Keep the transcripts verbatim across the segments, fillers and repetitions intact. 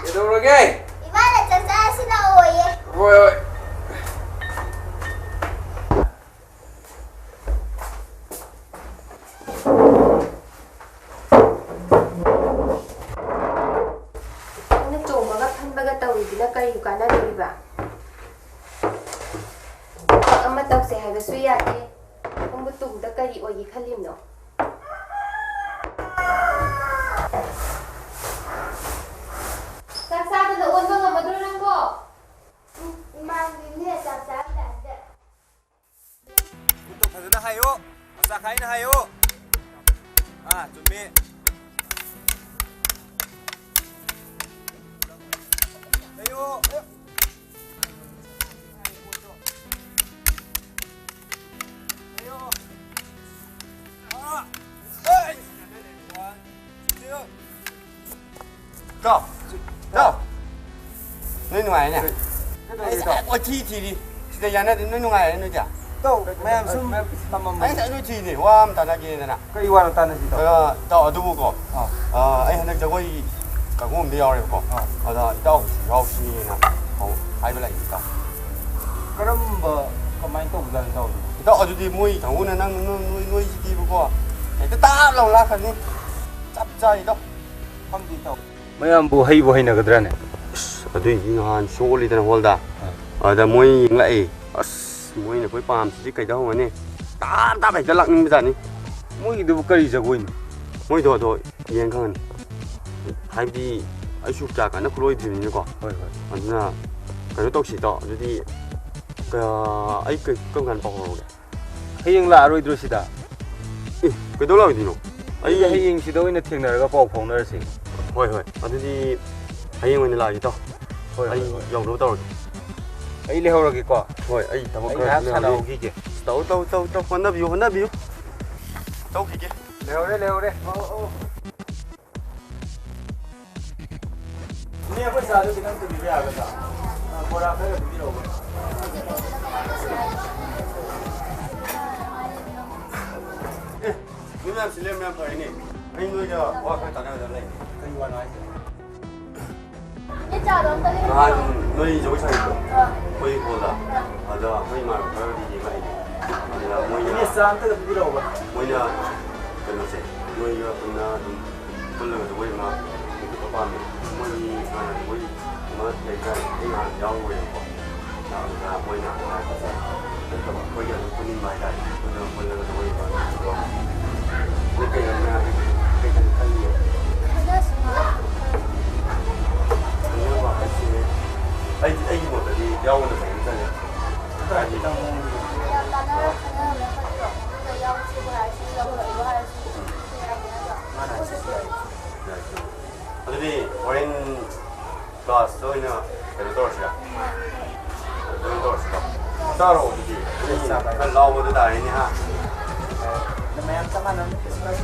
ꯀꯩꯗꯧꯔꯒꯦ? ꯏꯃꯥꯅ ꯆꯥꯛ ꯆꯥꯁꯤ ꯂꯥꯛꯑꯣꯌꯦ꯫ ꯍꯣꯏ, ꯍꯣꯏ꯫ ꯅꯪꯅ ꯆꯣꯡꯕꯒ ꯐꯟꯕꯒ ꯇꯧꯔꯤꯗꯨꯅ ꯀꯔꯤ ꯀꯥꯟꯅꯗꯣꯔꯤꯕ? ꯊꯕꯛ ꯑꯃ ꯇꯧꯁꯦ ꯍꯥꯏꯕꯁꯨ ꯌꯥꯗꯦ꯫ ꯈꯣꯡꯕ ꯇꯨꯕꯗ ꯀꯔꯤ ꯑꯣꯏꯒꯦ ꯈꯜꯂꯤꯕꯅꯣ? ꯆꯥꯛ ꯆꯥꯕꯗ ꯑꯣꯟꯕ ꯉꯝꯃꯗ꯭ꯔꯣ ꯅꯪꯕꯣ? ꯎꯝ, ꯏꯃꯥꯡꯗꯤꯅꯦ ꯆꯥꯛ ꯆꯥꯔꯝꯗꯥꯏꯗ꯫ ꯈꯨꯠꯇꯣ ꯐꯖꯅ ꯍꯥꯏꯌꯣ꯫ ꯃꯆꯥ ꯈꯥꯏꯅ ꯍꯥꯏꯌꯣ꯫ ꯑꯥ, ꯆꯨꯝꯃꯤ꯫ ꯍꯥꯏꯌꯣ꯫ ꯏꯇꯥꯎ, ꯏꯇꯥꯎ꯫ ꯅꯣꯏ ꯅꯨꯡꯉꯥꯏꯔꯦꯅꯦ? ꯀꯩꯗꯧꯔꯒꯦ, ꯑꯩꯁꯦ ꯏꯇꯥꯎ? ꯀꯣꯏꯊꯤ ꯊꯤꯔꯤ꯫ ꯁꯤꯗ ꯌꯥꯅꯗꯦ, ꯅꯣꯏ ꯅꯨꯡꯉꯥꯏꯔꯦ ꯅꯣꯏꯗꯤ? ꯏꯇꯥꯎ, ꯃꯌꯥꯝ ꯁꯨꯝ ꯊꯝꯃꯝꯕꯅꯤ꯫ ꯑꯩꯁꯦ ꯅꯣꯏ ꯊꯤꯔꯤꯅꯦ, ꯋꯥ ꯑꯃ ꯇꯥꯟꯅꯒꯦꯗꯅ꯫ ꯀꯩ ꯋꯥꯅꯣ ꯇꯥꯟꯅꯁꯤ, ꯏꯇꯥꯎ? ꯑ, ꯏꯇꯥꯎ, ꯑꯗꯨꯕꯨꯀꯣ, ꯑꯥ꯫ ꯑ, ꯑꯩ ꯍꯟꯗꯛ ꯖꯒꯣꯏ ꯀꯥꯡꯕꯨ ꯑꯃꯗ ꯌꯥꯎꯔꯦꯕꯀꯣ꯫ ꯑꯥ꯫ ꯑꯗ ꯏꯇꯥꯎ ꯌꯥꯎꯁꯤꯅ ꯍꯥꯏꯕ ꯂꯥꯛꯏ, ꯏꯇꯥꯎ꯫ ꯀꯔꯝꯕ, ꯀꯃꯥꯏꯅ ꯇꯧꯕꯖꯥꯠꯅꯣ, ꯏꯇꯥꯎ? ꯏꯇꯥꯎ, ꯑꯗꯨꯗꯤ ꯃꯣꯏ ꯀꯥꯡꯕꯨꯅ ꯅꯪ, ꯅꯣꯏ, ꯅꯣꯏ, ꯅꯣꯏꯁꯤꯗꯤꯕꯀꯣ, ꯍꯦꯛꯇ ꯇꯥꯞ ꯂꯥꯎ ꯂꯥꯛꯈ꯭ꯔꯅꯤ꯫ ꯆꯞ ꯆꯥꯔꯦ, ꯏꯇꯥꯎ꯫ ꯈꯪꯗꯦ, ꯏꯇꯥꯎ꯫ ꯃꯌꯥꯝꯕꯨ ꯍꯩꯕꯨ ꯍꯩꯅꯒꯗ꯭ꯔꯥꯅꯦ? ꯑꯁ, ꯑꯗꯨꯏꯗꯤ ꯅꯍꯥꯟ ꯁꯣꯜꯂꯤꯗꯅ ꯍꯣꯜꯗ꯫ ꯑꯥ꯫ ꯑꯗ ꯃꯣꯏ ꯌꯦꯡꯂꯛꯑꯦ꯫ ꯑꯁ, ꯃꯣꯏꯅ ꯑꯩꯈꯣꯏ ꯄꯥꯝꯁꯤꯗꯤ ꯀꯩꯗ ꯍꯧꯔꯅꯤ? ꯇꯥꯞ ꯇꯥꯞ ꯍꯦꯛꯇ ꯂꯥꯛꯅꯤꯡꯕꯖꯥꯠꯅꯤ꯫ ꯃꯣꯏꯒꯤꯗꯨꯕꯨ ꯀꯔꯤ ꯖꯒꯣꯏꯅꯣ? ꯃꯣꯏꯗꯣ ꯑꯗꯣ ꯌꯦꯡ ꯈꯪꯉꯅꯤ꯫ ꯍꯥꯏꯕꯗꯤ ꯑꯩꯁꯨ ꯀꯌꯥ ꯀꯟꯅ ꯈꯨꯂꯣꯏꯗ꯭ꯔꯤꯕꯅꯤꯅꯀꯣ꯫ ꯍꯣꯏ, ꯍꯣꯏ꯫ ꯑꯗꯨꯅ ꯀꯩꯅꯣ ꯇꯧꯁꯤ ꯏꯇꯥꯎ, ꯑꯗꯨꯗꯤ ꯀ-, ꯑꯩ ꯀ-, ꯀꯔꯝ ꯀꯥꯟꯗ ꯄꯥꯎ ꯐꯥꯎꯔꯛꯎꯒꯦ? ꯍꯌꯦꯡ ꯂꯥꯛꯑꯔꯣꯏꯗ꯭ꯔꯣ ꯁꯤꯗ? ꯑꯦ, ꯀꯩꯗꯧ ꯂꯥꯛꯑꯣꯏꯗꯣꯏꯅꯣ? ꯑꯩ ꯑꯗꯨꯗꯤ ꯍꯌꯦꯡ ꯁꯤꯗ ꯑꯣꯏꯅ ꯊꯦꯡꯅꯔꯒ ꯄꯥꯎ ꯐꯥꯎꯅꯔꯁꯤ꯫ ꯍꯣꯏ, ꯍꯣꯏ꯫ ꯑꯗꯨꯗꯤ ꯍꯌꯦꯡ ꯑꯣꯏꯅ ꯂꯥꯛꯑꯒꯦ ꯏꯇꯥꯎ꯫ ꯍꯣꯏ, ꯍꯣꯏ, ꯑꯩ ꯍꯣꯏ꯫ ꯌꯧꯅꯕ ꯇꯧꯔꯒꯦ꯫ ꯑꯩ ꯂꯩꯍꯧꯔꯒꯦꯀꯣ꯫ ꯍꯣꯏ, ꯑꯩ ꯊꯕꯛ ꯑꯩ ꯈꯔ ꯉꯥꯏꯍꯥꯛ ꯂꯩꯍꯧꯔꯤ꯫ ꯁꯥꯟꯅꯍꯧꯈꯤꯒꯦ꯫ ꯇꯧ, ꯇꯧ, ꯇꯧ, ꯇꯧ꯫ ꯍꯣꯠꯅꯕꯤꯌꯨ, ꯍꯣꯠꯅꯕꯤꯌꯨ꯫ ꯇꯧꯈꯤꯒꯦ꯫ ꯂꯩꯍꯧꯔꯦ, ꯂꯩꯍꯧꯔꯦ꯫ ꯑꯧ, ꯑꯧ꯫ ꯏꯅꯦ, ꯑꯩꯈꯣꯏ ꯆꯥꯗꯨ ꯈꯤꯇꯪ ꯇꯨꯕꯤꯕ ꯌꯥꯒꯗ꯭ꯔꯥ? ꯑ, ꯕꯣꯔꯥ ꯈꯔꯒ ꯄꯤꯕꯤꯔꯛꯎꯕ꯫ ꯑꯦ, ꯅꯣꯏ ꯃꯌꯥꯝ ꯁꯤ ꯂꯩꯔꯝꯕ ꯌꯥꯝ ꯐꯔꯦꯅꯦ꯫ ꯑꯩ ꯅꯣꯏꯒ ꯋꯥ ꯈꯔ ꯇꯥꯟꯅꯒꯗꯕ ꯂꯩ꯫ ꯀꯔꯤ ꯋꯥꯅꯣ ꯍꯥꯏꯁꯦ? ꯅꯍꯥꯟ ꯅꯣꯏ ꯖꯒꯣꯏ ꯁꯥꯟꯅꯕꯗꯣ? ꯑꯥ꯫ ꯑꯩꯈꯣꯏ ꯍꯣꯜꯗ? ꯑꯥ꯫ ꯑꯗ ꯑꯩꯈꯣꯏ ꯏꯃꯥꯟꯅꯕ ꯈꯔꯒꯗꯤ ꯌꯦꯡꯉꯛꯏꯅꯦ꯫ ꯑꯗꯨꯗ ꯃꯣꯏꯅ, ꯃꯤꯁ ꯆꯥ ꯑꯝꯇꯒ ꯄꯤꯕꯤꯔꯛꯎꯕ꯫ ꯃꯣꯏꯅ ꯀꯩꯅꯣꯁꯦ, ꯅꯣꯏꯒ ꯄꯨꯟꯅ ꯑꯗꯨꯝ ꯄꯨꯜꯂꯒ ꯖꯒꯣꯏ ꯑꯃ ꯄꯥꯝꯃꯦ꯫ ꯃꯣꯏꯒꯤ ꯍꯥꯟꯅ ꯖꯒꯣꯏ ꯑꯃ ꯂꯩꯇꯥꯔꯦ, ꯑꯩ ꯍꯥꯟꯅ ꯌꯥꯎꯔꯨꯔꯦꯕꯀꯣ꯫ ꯑꯗꯨꯗ ꯃꯣꯏꯅ ꯍꯥꯏꯔꯛꯄꯁꯦ, ꯀꯩꯅꯣ ꯇꯧꯕ, ꯑꯩꯈꯣꯏꯒꯤ ꯑꯗꯨꯝ ꯄꯨꯅꯤꯡꯕ ꯍꯥꯏꯇꯥꯔꯦ꯫ ꯑꯗꯨꯅ ꯄꯨꯜꯂꯒ ꯖꯒꯣꯏ ꯑꯃ ꯇꯧꯕꯗꯣ꯫ ꯑꯗꯨ ꯀꯩ ꯂꯝꯅ ꯀꯩ ꯀꯩ ꯈꯜꯂꯤ? ꯈꯟꯅꯕ ꯍꯥꯏꯁꯦ, ꯑꯩꯗꯤ, ꯑꯩꯒꯤ ꯃꯣꯠꯇꯗꯤ ꯌꯥꯎꯕꯅ ꯐꯩꯅ ꯈꯜꯂꯦ꯫ ꯍꯥꯏꯗꯤ, ꯌꯥꯝ ꯇꯥꯟꯅꯔ ꯈꯟꯅꯔꯒ ꯐꯠꯇ꯭ꯔꯣ? ꯑꯗꯨꯒ ꯌꯥꯎꯁꯤꯕꯨ ꯍꯥꯏꯔꯁꯨ, ꯌꯥꯎꯔꯣꯏꯕꯨ ꯍꯥꯏꯔꯁꯨ, ꯌꯥꯝ ꯅꯠꯇ꯭ꯔꯣ? ꯌꯥꯏ, ꯆꯨꯝꯃꯤ꯫ ꯑꯗꯨꯗꯤ ꯍꯣꯔꯦꯟ ꯀ꯭ꯂꯥꯁꯇ ꯑꯣꯏꯅ ꯀꯩꯅꯣ ꯇꯧꯔꯁꯤꯔꯥ? ꯑꯗꯨꯃꯥꯏꯅ ꯇꯧꯔꯁꯤꯀꯣ꯫ ꯆꯥꯔꯣ ꯑꯗꯨꯗꯤ꯫ ꯆꯥꯔꯣ꯫ ꯈꯔ ꯂꯥꯎꯕꯗ ꯇꯥꯔꯦꯅꯦ, ꯍꯥ? ꯃꯌꯥꯝ ꯆꯞ ꯃꯥꯟꯅꯅ ꯀꯩꯁꯨ ꯀꯥꯏꯗꯦ꯫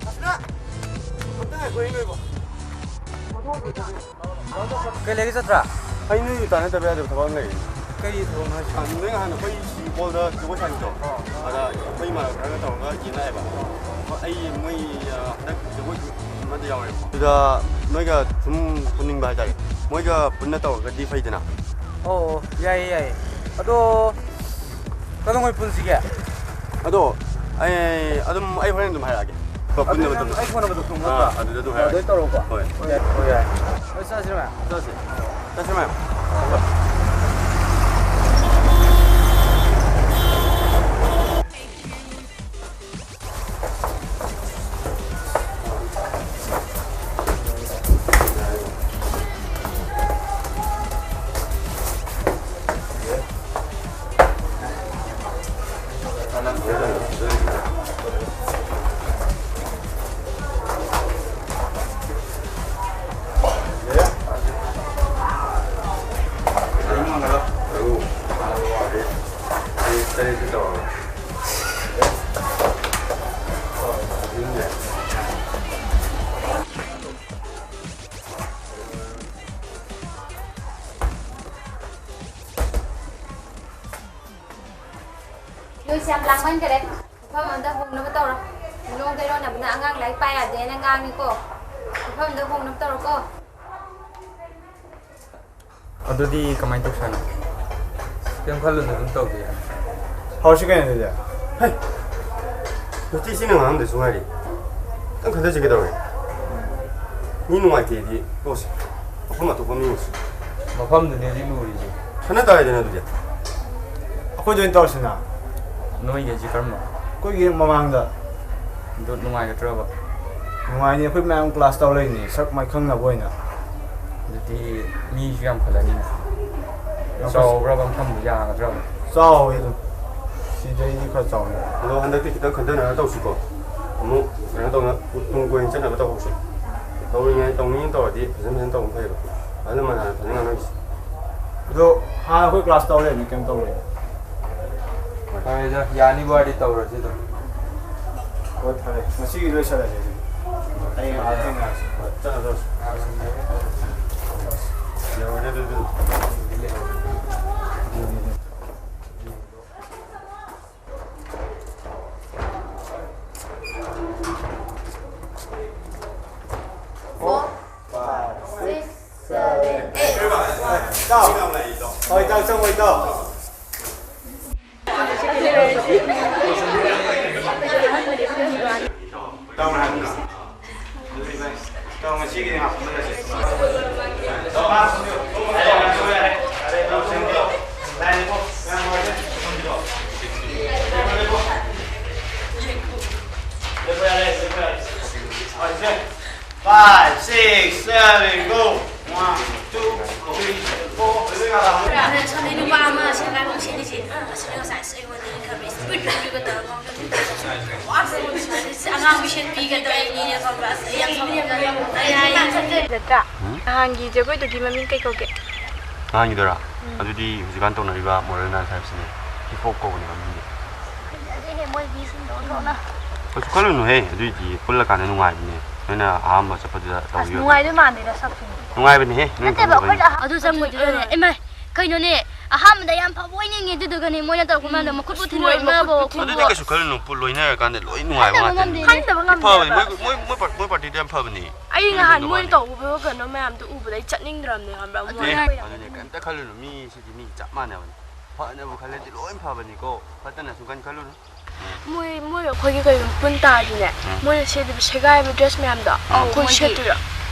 ꯑꯁꯅꯥ! ꯑꯝꯇ ꯉꯥꯏꯈꯣ, ꯑꯩ ꯂꯣꯏꯕ꯫ ꯀꯩ ꯂꯩꯒꯦ ꯆꯠꯇ꯭ꯔꯥ? ꯑꯩ ꯅꯣꯏꯒꯤ ꯇꯥꯟꯅꯗꯕ ꯌꯥꯗꯕ ꯊꯕꯛ ꯑꯃ ꯂꯩꯔꯤ꯫ ꯀꯔꯤ ꯊꯕꯛꯅꯣ ꯍꯥꯏꯁꯦ? ꯑ, ꯅꯣꯏ ꯅꯍꯥꯟ ꯑꯩꯈꯣꯏ ꯁꯤ ꯍꯣꯜꯗ ꯖꯒꯣꯏ ꯁꯥꯈꯤꯕꯗꯣ? ꯑꯥ꯫ ꯑꯗ ꯑꯩꯈꯣꯏ ꯏꯃꯥꯟꯅꯕ ꯈꯔꯒ ꯇꯧꯔꯒ ꯌꯦꯡ ꯂꯥꯛꯑꯦꯕ꯫ ꯑꯩ ꯃꯣꯏ, ꯑ, ꯍꯟꯗꯛ ꯖꯒꯣꯏ ꯑꯃꯗ ꯌꯥꯎꯔꯦꯕ꯫ ꯑꯗꯨꯗ ꯅꯣꯏꯒ ꯁꯨꯝ ꯄꯨꯅꯤꯡꯕ ꯍꯥꯏꯇꯥꯔꯦ꯫ ꯃꯣꯏꯒ ꯄꯨꯟꯅ ꯇꯧꯔꯒꯗꯤ ꯐꯩꯗꯅ꯫ ꯑꯣ, ꯌꯥꯏꯌꯦ, ꯌꯥꯏꯌꯦ꯫ ꯑꯗꯣ ꯀꯩꯗꯧꯉꯩ ꯄꯨꯟꯁꯤꯒꯦ? ꯑꯗꯣ ꯑꯩ ꯑꯗꯨꯝ, ꯑꯩ ꯍꯣꯔꯦꯟ ꯑꯗꯨꯝ ꯍꯥꯏꯔꯛꯑꯒꯦ꯫ ꯄꯨꯟꯅꯕ ꯑꯗꯨꯗꯤ ꯅꯪ ꯃꯇꯝꯗ꯫ ꯑꯩ ꯐꯣꯟ ꯅꯝꯕꯔꯗꯣ ꯊꯝꯃꯣ ꯑꯥ, ꯅꯠꯇ꯭ꯔꯥ? ꯑꯗꯨꯗ ꯑꯗꯨꯝ ꯑꯗꯨꯗꯩ ꯍꯥꯏꯔꯛꯑꯒꯦ꯫ ꯇꯧꯔꯛꯎꯀꯣ꯫ ꯍꯣꯏ꯫ ꯍꯣꯏ, ꯌꯥꯏ, ꯍꯣꯏ, ꯌꯥꯏ꯫ ꯍꯣꯏ, ꯆꯠꯂꯁꯤꯔ ꯃꯌꯥꯝ? ꯆꯠꯂꯁꯤ꯫ ꯆꯠꯁꯤ ꯃꯌꯥꯝ꯫ ꯅꯣꯏꯁꯦ ꯌꯥꯝ ꯂꯥꯡꯃꯟꯈꯔꯦ꯫ ꯃꯐꯝ ꯑꯃꯗ ꯍꯣꯡꯅꯕ ꯇꯧꯔꯣ꯫ ꯂꯣꯡꯗ ꯂꯣꯟꯅꯕꯅ ꯑꯉꯥꯡ ꯂꯥꯏꯔꯤꯛ ꯄꯥ ꯌꯥꯗꯦꯅ ꯉꯥꯡꯉꯤꯀꯣ꯫ ꯃꯐꯝꯗ ꯍꯣꯡꯅꯕ ꯇꯧꯔꯣꯀꯣ꯫ ꯑꯗꯨꯗꯤ ꯀꯃꯥꯏꯅ ꯇꯧꯁꯦ ꯍꯥꯏꯅꯣ? ꯀꯩꯝ ꯈꯜꯂꯨꯅꯨ, ꯑꯗꯨꯝ ꯇꯧꯒꯦ꯫ ꯍꯧꯔꯁꯤ ꯀꯩꯅꯣ ꯑꯗꯨꯗꯤ꯫ ꯍꯩ! ꯅꯨꯄꯤꯁꯤꯅ ꯉꯥꯡꯉꯝꯗꯁꯨ ꯉꯥꯏꯔꯤ꯫ ꯈꯤꯇꯪ ꯈꯟꯊꯁꯤ ꯀꯩꯗꯧꯔꯦ? ꯃꯤ ꯅꯨꯡꯉꯥꯏꯇꯦꯗꯤ ꯇꯣꯛꯁꯤ꯫ ꯃꯐꯝ ꯑꯇꯣꯞꯄ ꯑꯃ ꯌꯦꯡꯁꯤ꯫ ꯃꯐꯝꯗꯨꯅꯦ ꯍꯧꯖꯤꯛ ꯂꯨꯔꯤꯁꯦ꯫ ꯈꯟꯅ ꯇꯥꯔꯦꯗꯅ ꯑꯗꯨꯗꯤ꯫ ꯑꯩꯈꯣꯏꯗ ꯑꯣꯏꯅ ꯇꯧꯔꯁꯤꯅ꯫ ꯅꯣꯏꯒꯤ ꯍꯧꯖꯤꯛ ꯀꯔꯝꯕ? ꯑꯩꯈꯣꯏꯒꯤ ꯃꯃꯥꯡꯗ꯫ ꯑꯗꯨ ꯅꯨꯡꯉꯥꯏꯒꯗ꯭ꯔꯕ? ꯅꯨꯡꯉꯥꯏꯅꯤ, ꯑꯩꯈꯣꯏ ꯃꯌꯥꯝ ꯀ꯭ꯂꯥꯁ ꯇꯧ ꯂꯩꯅꯤ, ꯁꯛ ꯃꯥꯏ ꯈꯪꯅꯕ ꯑꯣꯏꯅ꯫ ꯑꯗꯨꯗꯤ ꯃꯤꯁꯨ ꯌꯥꯝꯈꯠꯂꯅꯤꯅ꯫ ꯆꯥꯎꯕ꯭ꯔꯕ ꯃꯐꯝꯗꯨ, ꯌꯥꯒꯗ꯭ꯔꯕ? ꯆꯥꯎꯋꯦ ꯑꯗꯨꯝ꯫ ꯁꯤꯗꯩꯗꯤ ꯈꯔ ꯆꯥꯎꯋꯦ꯫ ꯑꯗꯣ ꯍꯟꯗꯛꯇꯤ ꯈꯤꯇꯪ ꯈꯟꯊꯅꯔ ꯇꯧꯁꯤꯀꯣ꯫ ꯑꯃꯨꯛ ꯀꯩꯅꯣ ꯇꯧꯅ ꯇꯨꯡ ꯀꯣꯏꯅ ꯆꯠꯅꯕ ꯇꯧꯍꯧꯁꯤ꯫ ꯇꯧꯔꯤꯉꯩ ꯇꯧꯅꯤꯡ ꯇꯧꯔꯗꯤ ꯐꯖꯅ ꯐꯖꯅ ꯇꯧꯕ ꯐꯩꯌꯦꯕ꯫ ꯑꯍꯜ ꯂꯃꯟ ꯍꯥꯟꯅ ꯐꯖꯅ ꯉꯥꯡꯅꯈꯤꯁꯤ꯫ ꯑꯗꯣ ꯍꯥꯟꯅ ꯑꯩꯈꯣꯏ ꯀ꯭ꯂꯥꯁ ꯇꯧ ꯂꯩꯔꯝꯃꯤ, ꯀꯩꯝ ꯇꯧꯔꯣꯏ꯫ ꯐꯔꯦꯗ, ꯌꯥꯅꯤꯕ ꯋꯥꯔꯤ ꯇꯧꯔꯁꯤ ꯑꯗꯨꯝ꯫ ꯍꯣꯏ, ꯐꯔꯦ, ꯉꯁꯤꯒꯤ ꯂꯣꯏꯁꯤꯜꯂꯁꯦ ꯑꯗꯨꯗꯤ꯫ ꯍꯌꯦꯡ ꯑꯥꯗ ꯊꯦꯡꯅꯔꯁꯤ꯫ ꯆꯠꯂꯗꯧꯁꯤ꯫ ꯌꯧꯔꯅꯤ ꯑꯗꯨꯗꯤ꯫ ꯏꯇꯥꯎ꯫ ꯍꯣꯏ, ꯏꯇꯥꯎ, ꯆꯪꯉꯣ, ꯏꯇꯥꯎ꯫ Five, six, seven, go. One, two, three, four. ꯁꯣꯝꯗꯩ ꯅꯨꯄꯥ ꯑꯃ ꯁꯦꯒꯥꯏꯕ ꯑꯃ ꯁꯦꯠꯂꯤꯁꯦ, ꯑꯁꯤꯅ ꯉꯁꯥꯏ ꯑꯁ ꯑꯩꯉꯣꯟꯗ ꯈꯔ ꯏꯁꯄꯤꯠ ꯕ꯭ꯔꯦꯛꯀ ꯇꯧꯔꯒ ꯉꯥꯎꯔꯝꯃꯤ꯫ ꯑꯁ ꯑꯉꯥꯡ ꯃꯤꯁꯦꯟ ꯄꯤꯒ ꯇꯧꯔꯤꯅꯤꯅꯦ, ꯈꯪꯕ꯭ꯔꯥ? ꯑꯁ ꯑꯩ ꯌꯥꯝ ꯁꯥꯎꯅꯤꯡꯉꯦ꯫ ꯅꯠꯇ꯭ꯔꯥ? ꯅꯍꯥꯟꯒꯤ ꯖꯒꯣꯏꯗꯨꯒꯤ ꯃꯃꯤꯡ ꯀꯩ ꯀꯧꯒꯦ? ꯅꯍꯥꯟꯒꯤꯗꯨꯔꯥ? ꯑꯗꯨꯗꯤ ꯍꯧꯖꯤꯛꯀꯥꯟ ꯇꯧꯅꯔꯤꯕ ꯃꯣꯗꯔꯟ ꯗꯥꯟꯁ ꯍꯥꯏꯕꯁꯤꯅꯦ꯫ ꯍꯤꯞ ꯍꯣꯞ ꯀꯧꯕꯅꯦ ꯃꯃꯤꯡꯗꯤ꯫ ꯐꯖꯗꯦꯍꯦ, ꯃꯣꯏ ꯃꯤꯁꯤꯡꯗꯣ ꯑꯣꯟꯊꯣꯛꯅ꯫ ꯀꯩꯁꯨ ꯈꯜꯂꯨꯅꯨꯍꯦ, ꯑꯗꯨꯏꯗꯤ ꯄꯨꯜꯂꯀꯥꯟꯗ ꯅꯨꯡꯉꯥꯏꯕꯅꯦ꯫ ꯅꯣꯏꯅ ꯑꯍꯥꯟꯕ ꯆꯠꯄꯗꯨꯗ ꯑꯁ, ꯇꯧꯕꯤꯌꯣ꯫ ꯅꯨꯡꯉꯥꯏꯗꯣꯏ ꯃꯥꯟꯗꯦꯗ ꯁꯛꯁꯤꯡꯗꯣ꯫ ꯅꯨꯡꯉꯥꯏꯕꯅꯦꯍꯦ, ꯅꯣꯏ ꯅꯠꯇꯦꯕ, ꯈꯪꯗꯕꯩꯅꯦ꯫ ꯑꯩꯈꯣꯏꯅ ꯑꯗꯨ ꯆꯪꯕꯗꯨꯗꯅꯦ, ꯏꯃꯥ, ꯀꯩꯅꯣꯅꯦ, ꯑꯍꯥꯟꯕꯗ ꯌꯥꯝ ꯐꯕ ꯑꯣꯏꯅꯤꯡꯉꯦ, ꯑꯗꯨꯗꯨꯒꯅꯦ ꯃꯣꯏꯅ ꯇꯧꯔꯛꯄ ꯃꯌꯥꯝꯗꯣ ꯃꯈꯨꯠ ꯄꯨꯊꯤꯜꯂꯣꯏ ꯃꯈꯨꯠ ꯃꯥꯕꯨ ꯄꯨꯊꯤꯜ ꯑꯗꯨꯗꯤ ꯀꯩꯁꯨ ꯈꯜꯂꯨꯅꯨ, ꯄꯨ-, ꯂꯣꯏꯅꯔꯀꯥꯟꯗ ꯂꯣꯏ ꯅꯨꯡꯉꯥꯏꯕ ꯈꯟꯗꯕ ꯉꯥꯛꯇꯅꯤ꯫ ꯉꯝꯗꯦ꯫ ꯈꯟꯗꯕ ꯉꯝꯗꯦ ꯐꯕꯅꯤ, ꯍꯥꯏꯕ꯫ ꯃꯣꯏ, ꯃꯣꯏ, ꯃꯣꯏ ꯄꯥꯔ-, ꯃꯣꯏ ꯄꯥꯔꯇꯤꯗꯤ ꯌꯥꯝ ꯐꯕꯅꯤ꯫ ꯑꯩ ꯅꯍꯥꯟ ꯃꯣꯏꯅ ꯇꯧꯕ ꯀꯩꯅꯣ ꯃꯌꯥꯝꯗꯣ ꯎꯕꯗ ꯑꯩ ꯆꯠꯅꯤꯡꯗ꯭ꯔꯕꯅꯦ, ꯈꯪꯕ꯭ꯔꯥ? ꯑꯗꯨꯅꯦ, ꯃꯣꯏ ꯑꯗꯨꯅꯦ, ꯀꯩꯝꯇ ꯈꯜꯂꯨꯅꯨ, ꯃꯤꯁꯤꯗꯤ ꯃꯤ ꯆꯞ ꯃꯥꯟꯅꯕꯅꯤ꯫ ꯐꯅꯕꯨ ꯈꯜꯂꯗꯤ ꯂꯣꯏ ꯐꯕꯅꯤꯀꯣ, ꯐꯠꯇꯅ ꯁꯨꯡꯈꯟ ꯈꯜꯂꯨꯅꯨ꯫ ꯃꯣꯏ, ꯃꯣꯏ ꯑꯩꯈꯣꯏꯒꯤ ꯀꯩꯒꯨꯝꯕ ꯄꯨꯟ ꯇꯥꯔꯗꯤꯅꯦ, ꯎꯝ꯫ ꯃꯣꯏꯅ ꯁꯦꯠꯂꯤꯕ ꯁꯦꯒꯥꯏꯕ ꯗ꯭ꯔꯦꯁ ꯃꯌꯥꯝꯗꯣ ꯎꯝ꯫ ꯑꯩꯈꯣꯏ ꯃꯣꯏꯒꯤ ꯁꯦꯠꯇꯣꯏꯔꯣ?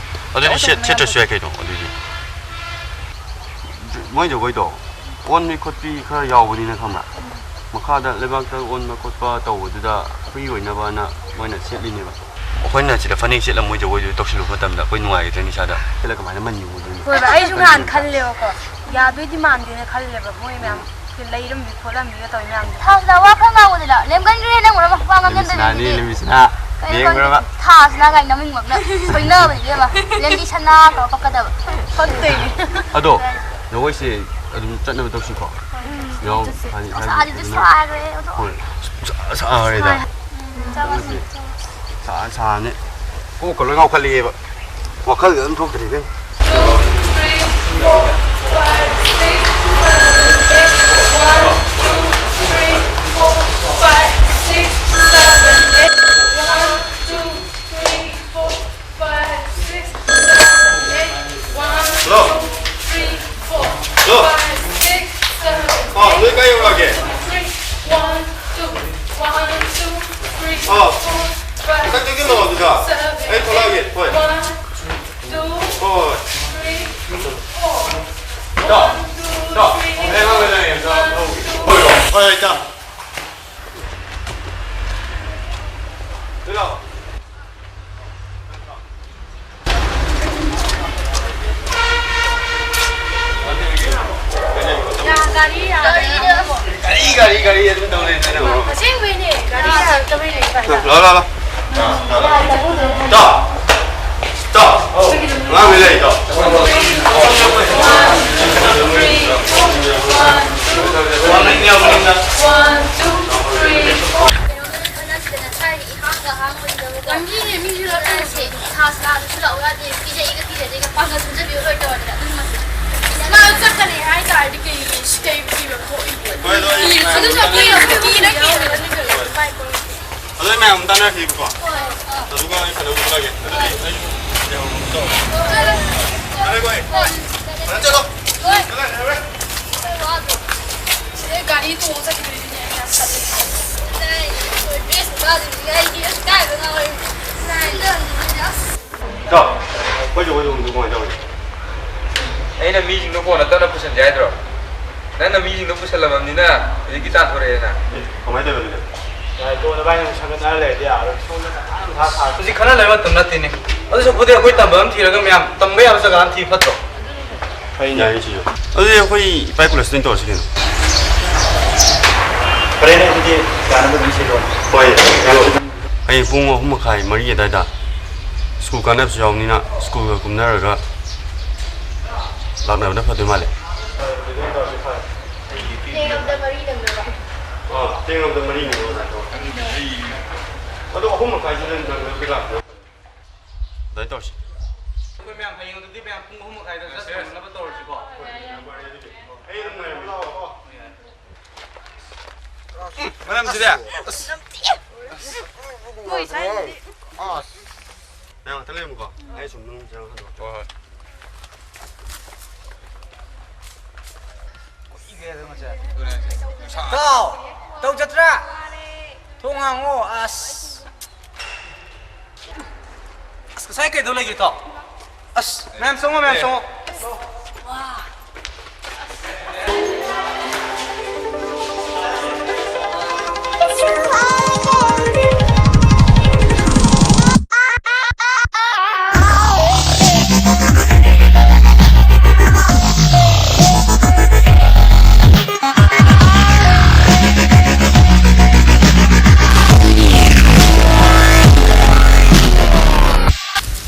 ꯑꯗꯨꯗꯤ ꯁꯦꯠ-, ꯁꯦꯠꯇ꯭ꯔꯁꯨ ꯌꯥꯏ ꯀꯩꯅꯣ, ꯑꯗꯨꯗꯤ꯫ ꯃꯣꯏ ꯖꯒꯣꯏꯗꯣ ꯑꯣꯟꯕꯤ ꯈꯣꯠꯄꯤ ꯈꯔ ꯌꯥꯎꯕꯅꯤꯅ ꯈꯪꯕ꯭ꯔꯥ? ꯃꯈꯥꯗ ꯂꯩꯕꯥꯛꯇ ꯑꯣꯟꯕ ꯈꯣꯠꯄ ꯇꯧꯕꯗꯨꯗ free ꯑꯣꯏꯅꯕꯅ ꯃꯣꯏꯅ ꯁꯦꯠꯂꯤꯅꯦꯕ꯫ ꯑꯩꯈꯣꯏꯅ ꯁꯤꯗ ꯐꯅꯦꯛ ꯁꯦꯠꯂ ꯃꯣꯏ ꯖꯒꯣꯏꯗꯨ ꯇꯧꯁꯤꯜꯂꯨꯕ ꯃꯇꯝꯗ ꯑꯩꯈꯣꯏ ꯅꯨꯡꯉꯥꯏꯒꯗ꯭ꯔꯅꯤ ꯏꯁꯥꯗ? ꯁꯦꯠꯂ ꯀꯃꯥꯏꯅ ꯃꯟ ꯌꯨꯡꯉꯨꯗꯣꯏꯅꯣ? ꯍꯣꯏꯕ, ꯑꯩꯁꯨ ꯅꯍꯥꯟ ꯈꯜꯂꯦꯕꯀꯣ, ꯌꯥꯗꯣꯏꯗꯤ ꯃꯥꯟꯗꯦꯅ ꯈꯜꯂꯦꯕ, ꯃꯣꯏ ꯃꯌꯥꯝ ꯂꯩꯔꯝꯕꯤ ꯈꯣꯠꯂꯝꯕꯤꯒ ꯇꯧꯔꯤ ꯃꯌꯥꯝꯗꯣ꯫ ꯊꯥꯁꯤꯗ ꯋꯥ ꯈꯔ ꯉꯥꯡꯉꯨꯗꯅ, ꯂꯦꯝꯒꯟꯈ꯭ꯔꯦ ꯅꯪ ꯎꯔꯕ? ꯋꯥ ꯉꯥꯡꯒꯟꯗꯕꯤ ꯂꯦꯝꯕꯤꯁꯅꯥꯅꯤ, ꯃꯤꯗꯤ꯫ ꯂꯦꯝꯕꯤꯁꯅꯥ꯫ ꯀꯩꯅꯣ ꯈꯪꯗꯦ, ꯂꯦꯝꯈ꯭ꯔꯕ? ꯊꯥꯁꯤꯅ ꯀꯥꯏꯅ ꯃꯃꯤꯡ ꯃꯛꯅ ꯁꯣꯏꯅꯕꯅꯤ ꯏꯕꯦꯝꯃ꯫ ꯂꯦꯝꯕꯤ ꯁꯅꯥ ꯀꯧꯔ ꯄꯛꯀꯗꯕ꯫ ꯄꯛꯇꯣꯏꯅꯦ꯫ ꯑꯗꯣ, ꯖꯒꯣꯏꯁꯦ ꯑꯗꯨꯝ ꯆꯠꯅꯕ ꯇꯧꯁꯤꯀꯣ꯫ ꯎꯝ, ꯌꯥꯎ-, ꯆꯠꯁꯦ꯫ ꯍꯥꯏꯗꯤ, ꯍꯥꯏꯗꯤ ꯅꯨꯡꯁꯥꯁꯤꯗꯤ ꯑꯗꯨꯅ ꯁꯥꯈ꯭ꯔꯦ, ꯑꯗꯣ꯫ ꯍꯣꯏ, ꯁꯨꯡꯁꯥ ꯁꯥꯈ꯭ꯔꯦꯗ꯫ ꯁꯥꯏ꯫ ꯎꯝ, ꯆꯠꯂꯁꯦ꯫ ꯁꯥ-, ꯁꯥꯅꯦ꯫ ꯀꯣꯛꯀ ꯂꯣꯏ ꯉꯥꯎꯈꯠꯂꯛꯑꯦꯕ꯫ ꯋꯥꯈꯜꯒ ꯑꯗꯨꯝ ꯊꯣꯛꯇ꯭ꯔꯦ ꯏꯕꯦꯝꯃ꯫ ꯍꯜꯂꯣ꯫ ꯍꯜꯂꯣ꯫ ꯑꯥ, ꯅꯣꯏ ꯀꯥꯏ ꯌꯧꯔꯛꯑꯒꯦ? ꯑꯥ, ꯈꯤꯇꯪ ꯆꯪꯁꯤꯜꯂꯛꯑꯣ ꯑꯗꯨꯗ꯫ ꯑꯩ ꯊꯣꯛꯂꯛꯑꯒꯦ꯫ ꯍꯣꯏ꯫ ꯍꯣꯏ, ꯍꯣꯏ꯫ ꯏꯇꯥꯎ, ꯏꯇꯥꯎ, ꯑꯩ ꯑꯉꯥꯡ ꯂꯩꯔꯦ, ꯑꯝꯇ ꯂꯧꯒꯦ꯫ ꯍꯣꯏ, ꯍꯣꯏ, ꯏꯇꯥꯎ꯫ ꯁꯤ ꯂꯥꯎ꯫ ꯒꯥꯔꯤ, ꯒꯥꯔꯤ, ꯒꯥꯔꯤ ꯑꯗꯨꯝ ꯇꯧ ꯂꯩꯔꯦ ꯅꯪ꯫ ꯑꯁꯦꯡꯕꯩꯅꯦ, ꯒꯥꯔꯤ ꯌꯥꯔꯛꯇꯕꯩꯅꯦ꯫ ꯂꯥꯎ, ꯂꯥꯎ, ꯂꯥꯎ꯫ ꯇꯥꯎ! ꯇꯥꯎ! ꯑꯉꯥꯡ ꯂꯩ, ꯇꯥꯎ꯫ ꯂꯝꯕꯤꯅꯦ, ꯃꯤꯁꯨ ꯂꯥꯞꯅꯔꯤꯁꯦ꯫ ꯊꯥꯁꯤꯅ ꯑꯗꯨꯁꯨ ꯂꯥꯛꯎ ꯌꯥꯗꯦ꯫ ꯀꯤꯖꯩꯒ ꯀꯤꯖꯗꯦꯒ ꯄꯥꯡꯒꯜ ꯁꯣꯟꯖꯕꯤꯒ ꯂꯣꯏ ꯇꯧꯔꯗꯅ ꯑꯗꯨꯒꯤ ꯃꯁꯤꯡ꯫ ꯃꯥ ꯆꯠꯀꯅꯤ ꯍꯥꯏ ꯇꯥꯔꯗꯤ ꯀꯩ, ꯀꯩ ꯐꯤꯕꯝ ꯊꯣꯛꯏꯅꯣ? ꯍꯣꯏ, ꯍꯣꯏ, ꯍꯣꯏ. ꯑꯗꯨꯁꯨ ꯀꯤꯔ-, ꯀꯤꯔ-, ꯀꯤꯔꯒ ꯃꯥꯏ ꯄꯣꯛ-꯫ ꯑꯗꯣ ꯑꯩ ꯃꯌꯥꯝ ꯑꯃ ꯇꯥꯟꯅꯔꯛꯈꯤꯒꯦꯕꯀꯣ꯫ ꯑꯗꯨꯒ ꯑꯩ ꯐꯅꯕ ꯍꯣꯠꯅꯒꯦ꯫ ꯑꯗꯨꯗꯤ ꯑꯩ ꯌꯥꯝ ꯇꯧꯔꯦ꯫ ꯐꯔꯦꯀꯣ ꯑꯩ? ꯐꯖꯅ ꯆꯠꯂꯣ꯫ ꯆꯠꯂꯣ, ꯐꯔꯦ꯫ ꯁꯤꯗꯩ ꯒꯥꯔꯤ ꯇꯣꯡꯉ ꯆꯠꯈꯤꯗꯣꯏꯅꯤꯅꯦ, ꯑꯩ ꯌꯥꯝ ꯇꯜꯂꯦ꯫ ꯏꯀꯥꯏꯕ ꯉꯥꯎꯔꯦ꯫ ꯏꯇꯥꯎ, ꯑꯩꯈꯣꯏꯁꯨ ꯑꯩꯈꯣꯏꯁꯨ ꯀꯃꯥꯏꯅ ꯇꯧꯔꯤ? ꯑꯩꯅ ꯃꯤꯁꯤꯡꯗꯣ ꯀꯣꯟꯅ ꯇꯞꯅ ꯄꯨꯁꯟꯁꯦ ꯍꯥꯏꯗ꯭ꯔꯣ? ꯅꯪꯅ ꯃꯤꯁꯤꯡꯗꯣ ꯄꯨꯁꯜꯂꯝꯃꯕꯅꯤꯅ ꯍꯧꯖꯤꯛꯇꯤ ꯇꯥꯟꯊꯣꯔꯛꯑꯦꯅ꯫ ꯑꯦ, ꯀꯃꯥꯏꯅ ꯇꯧꯔꯤꯅꯣ ꯑꯗꯨꯗꯤ? ꯌꯥꯔꯦ, ꯇꯣꯛꯑꯣ, ꯅꯕꯥꯏꯅꯤ ꯑꯃꯨꯛ ꯁꯪꯒꯠꯅꯔ ꯂꯩꯔꯗꯤ ꯌꯥꯔꯣꯏ꯫ ꯁꯣꯝꯗ ꯀꯅꯥꯝ ꯃꯊꯥ ꯁꯥꯔꯣꯏ꯫ ꯍꯧꯖꯤꯛ ꯈꯟꯅ ꯂꯩꯕ ꯃꯇꯝ ꯅꯠꯇꯦꯅꯦ꯫ ꯑꯗꯨ ꯁꯔꯨꯛꯄꯨꯗꯤ ꯑꯩꯈꯣꯏ ꯇꯝꯕ ꯑꯃ ꯊꯤꯔꯒ ꯃꯌꯥꯝ ꯇꯝꯕ ꯌꯥꯕ ꯖꯒꯥ ꯑꯃ ꯊꯤ ꯐꯠꯇ꯭ꯔꯣ? ꯌꯥꯏꯌꯦ, ꯁꯤꯁꯨ꯫ ꯑꯗꯨꯗꯤ ꯑꯩꯈꯣꯏ ꯏꯄꯥꯏ ꯀꯣꯂꯦꯖꯇ ꯑꯣꯏꯅ ꯇꯧꯔꯁꯤ ꯀꯩꯅꯣ꯫ ꯐꯔꯦꯅꯦ, ꯑꯗꯨꯗꯤ ꯌꯥꯅꯕ ꯑꯗꯨꯝ ꯁꯤꯜꯂꯣ꯫ ꯍꯣꯏ, ꯑꯗꯣ ꯍꯌꯦꯡ ꯄꯨꯡ ꯑꯍꯨꯝ ꯃꯈꯥꯏ, ꯃꯔꯤ ꯑꯗꯨꯋꯥꯏꯗ ꯁ꯭ꯀꯨꯜ ꯀꯥꯟꯅꯕꯁꯨ ꯌꯥꯎꯕꯅꯤꯅ ꯁ꯭ꯀꯨꯜꯒ ꯀꯨꯝꯅꯔꯒ ꯂꯥꯛꯅꯕꯅ ꯐꯗꯣꯏ ꯃꯥꯜꯂꯦ꯫ ꯍꯣꯏ, ꯑꯗꯨꯃꯥꯏꯅ ꯇꯧꯔꯁꯤ, ꯐꯔꯦ꯫ ꯇꯦꯡ ꯑꯃꯗ ꯃꯔꯤ ꯅꯪꯅꯕ꯫ ꯑꯥ, ꯇꯦꯡ ꯑꯃꯗ ꯃꯔꯤꯅꯦꯕ ꯑꯣꯖꯥ꯫ ꯑꯗꯣ ꯑꯍꯨꯝ ꯃꯈꯥꯏꯁꯤꯗ ꯅꯪꯅꯕ ꯂꯥꯛꯄ꯫ ꯑꯗꯨꯃꯥꯏꯅ ꯇꯧꯔꯁꯤ꯫ ꯑꯩꯈꯣꯏ ꯃꯌꯥꯝ ꯍꯌꯦꯡ ꯑꯗꯨꯗꯤ ꯃꯌꯥꯝ ꯄꯨꯡ ꯑꯍꯨꯝ ꯃꯈꯥꯏꯗ ꯆꯠ ꯌꯥꯅꯕ ꯇꯧꯔꯁꯤꯀꯣ꯫ ꯑꯩ ꯑꯗꯨꯝ ꯉꯥꯏꯔꯝꯃꯒꯦ꯫ ꯃꯅꯝꯁꯤꯗꯤ꯫ ꯑꯁ꯫ ꯃꯣꯏ ꯁ꯭ꯋꯥꯏꯗꯗꯤ꯫ ꯃꯌꯥꯝ ꯉꯥꯛꯇ ꯂꯩꯔꯝꯃꯨꯀꯣ꯫ ꯑꯩ ꯁꯨꯝ ꯃꯅꯨꯡ ꯆꯪꯉꯒ ꯍꯟꯗꯣꯛꯀꯦ꯫ ꯍꯣꯏ, ꯍꯣꯏ꯫ ꯀꯨꯏꯈ꯭ꯔꯦꯗ ꯃꯁꯦ꯫ ꯑꯗꯨꯅꯦ ꯍꯥꯏꯁꯦ꯫ ꯅꯨꯡꯁꯥ ꯇꯥꯎ! ꯇꯧ ꯆꯠꯇ꯭ꯔꯥ? ꯊꯣꯡ ꯍꯥꯡꯉꯣ꯫ ꯑꯁ꯫ ꯑꯁ, ꯉꯁꯥꯏ ꯀꯩꯗꯧ ꯂꯩꯒꯦ, ꯏꯇꯥꯎ? ꯑꯁ, ꯃꯌꯥꯝ ꯆꯪꯉꯣ, ꯃꯌꯥꯝ ꯆꯪꯉꯣ꯫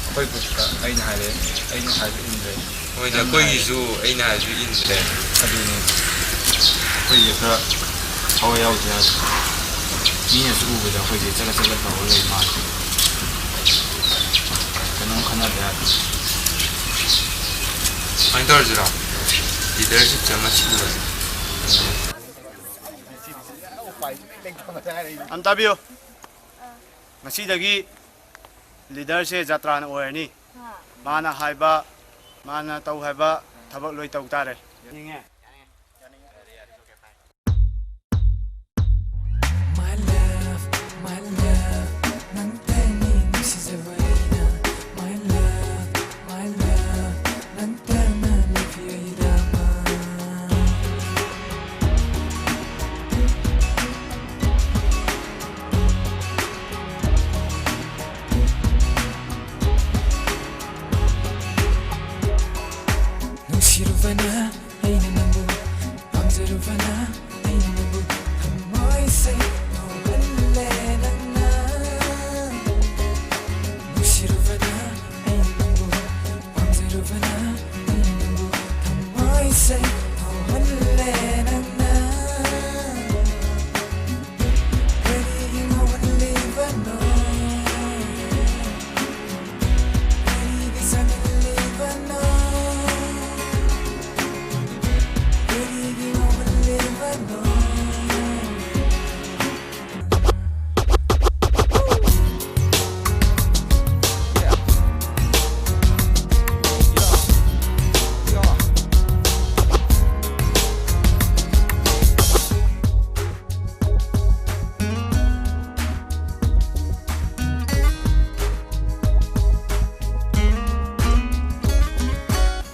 ꯑꯩꯈꯣꯏ ꯒ꯭ꯔꯨꯞꯇ ꯑꯩꯅ ꯍꯥꯏꯔꯦ, ꯑꯩꯅ ꯍꯥꯏꯕ ꯏꯟꯗ꯭ꯔꯦ꯫ ꯍꯣꯏꯅꯦ, ꯅꯪꯅ ꯑꯩꯈꯣꯏꯒꯤꯁꯨ ꯍꯥꯏꯔꯦ꯫ ꯑꯩꯅ ꯍꯥꯏꯕꯁꯨ ꯏꯟꯗ꯭ꯔꯦ꯫ ꯑꯗꯨꯅꯤ꯫ ꯑꯩꯈꯣꯏꯁꯦ ꯈꯔ ꯊꯋꯥꯏ ꯌꯥꯎꯗꯦ ꯍꯥꯏꯕ꯫ ꯃꯤꯅꯁꯨ ꯎꯕꯗ ꯑꯩꯈꯣꯏꯁꯦ ꯆꯒꯠ ꯆꯒꯠ ꯇꯧꯔ ꯂꯩ ꯃꯥꯜꯂꯦ꯫ ꯀꯩꯅꯣꯝ ꯈꯟꯅꯗ ꯌꯥꯗꯦ꯫ ꯁꯨꯃꯥꯏꯅ ꯇꯧꯔꯁꯤꯔꯣ? ꯂꯤꯗꯔꯁꯤꯞꯁꯦ ꯑꯃ ꯁꯤꯜꯂꯨꯔꯁꯦ꯫ ꯑꯝ ꯇꯥꯕꯤꯌꯨ꯫ ꯉꯁꯤꯗꯒꯤ ꯂꯤꯗꯔꯁꯦ ꯖꯇ꯭ꯔꯥꯅ ꯑꯣꯏꯔꯅꯤ꯫ ꯃꯥꯅ ꯍꯥꯏꯕ, ꯃꯥꯅ ꯇꯧ ꯍꯥꯏꯕ ꯊꯕꯛ ꯂꯣꯏ ꯇꯧ ꯇꯥꯔꯦ꯫ My love, my love, ꯅꯪꯇꯅꯤ ꯅꯨꯡꯁꯤꯖꯕ ꯑꯩꯅ. My love, my love, ꯅꯪꯇꯅ ꯂꯩꯈꯤ ꯑꯩꯗꯃꯛ. ꯅꯨꯡꯁꯤꯔꯨꯕꯅ ꯑꯩꯅ ꯅꯪꯕꯨ, ꯄꯥꯝꯖꯔꯨꯕꯅ ꯑꯩꯅ ꯅꯪꯕꯨ, ꯊꯃꯣꯏꯁꯦ ꯅꯧꯍꯜꯂꯦ ꯅꯪꯅ. ꯅꯨꯡꯁꯤꯔꯨꯕꯅ ꯑꯩꯅ ꯅꯪꯕꯨ, ꯄꯥꯝꯖꯔꯨꯕꯅ ꯑꯩꯅ ꯅꯪꯕꯨ, ꯊꯃꯣꯏꯁꯦ ꯅꯧꯍꯜꯂꯦ ꯅꯪꯅ. ꯀꯔꯤꯒꯤ ꯉꯥꯎꯍꯜꯂꯤꯕꯅꯣ? ꯀꯔꯤꯒꯤ ꯁꯥꯟꯅꯍꯜꯂꯤꯕꯅꯣ? ꯀꯔꯤꯒꯤ ꯉꯥꯎꯍꯜꯂꯤꯕꯅꯣ?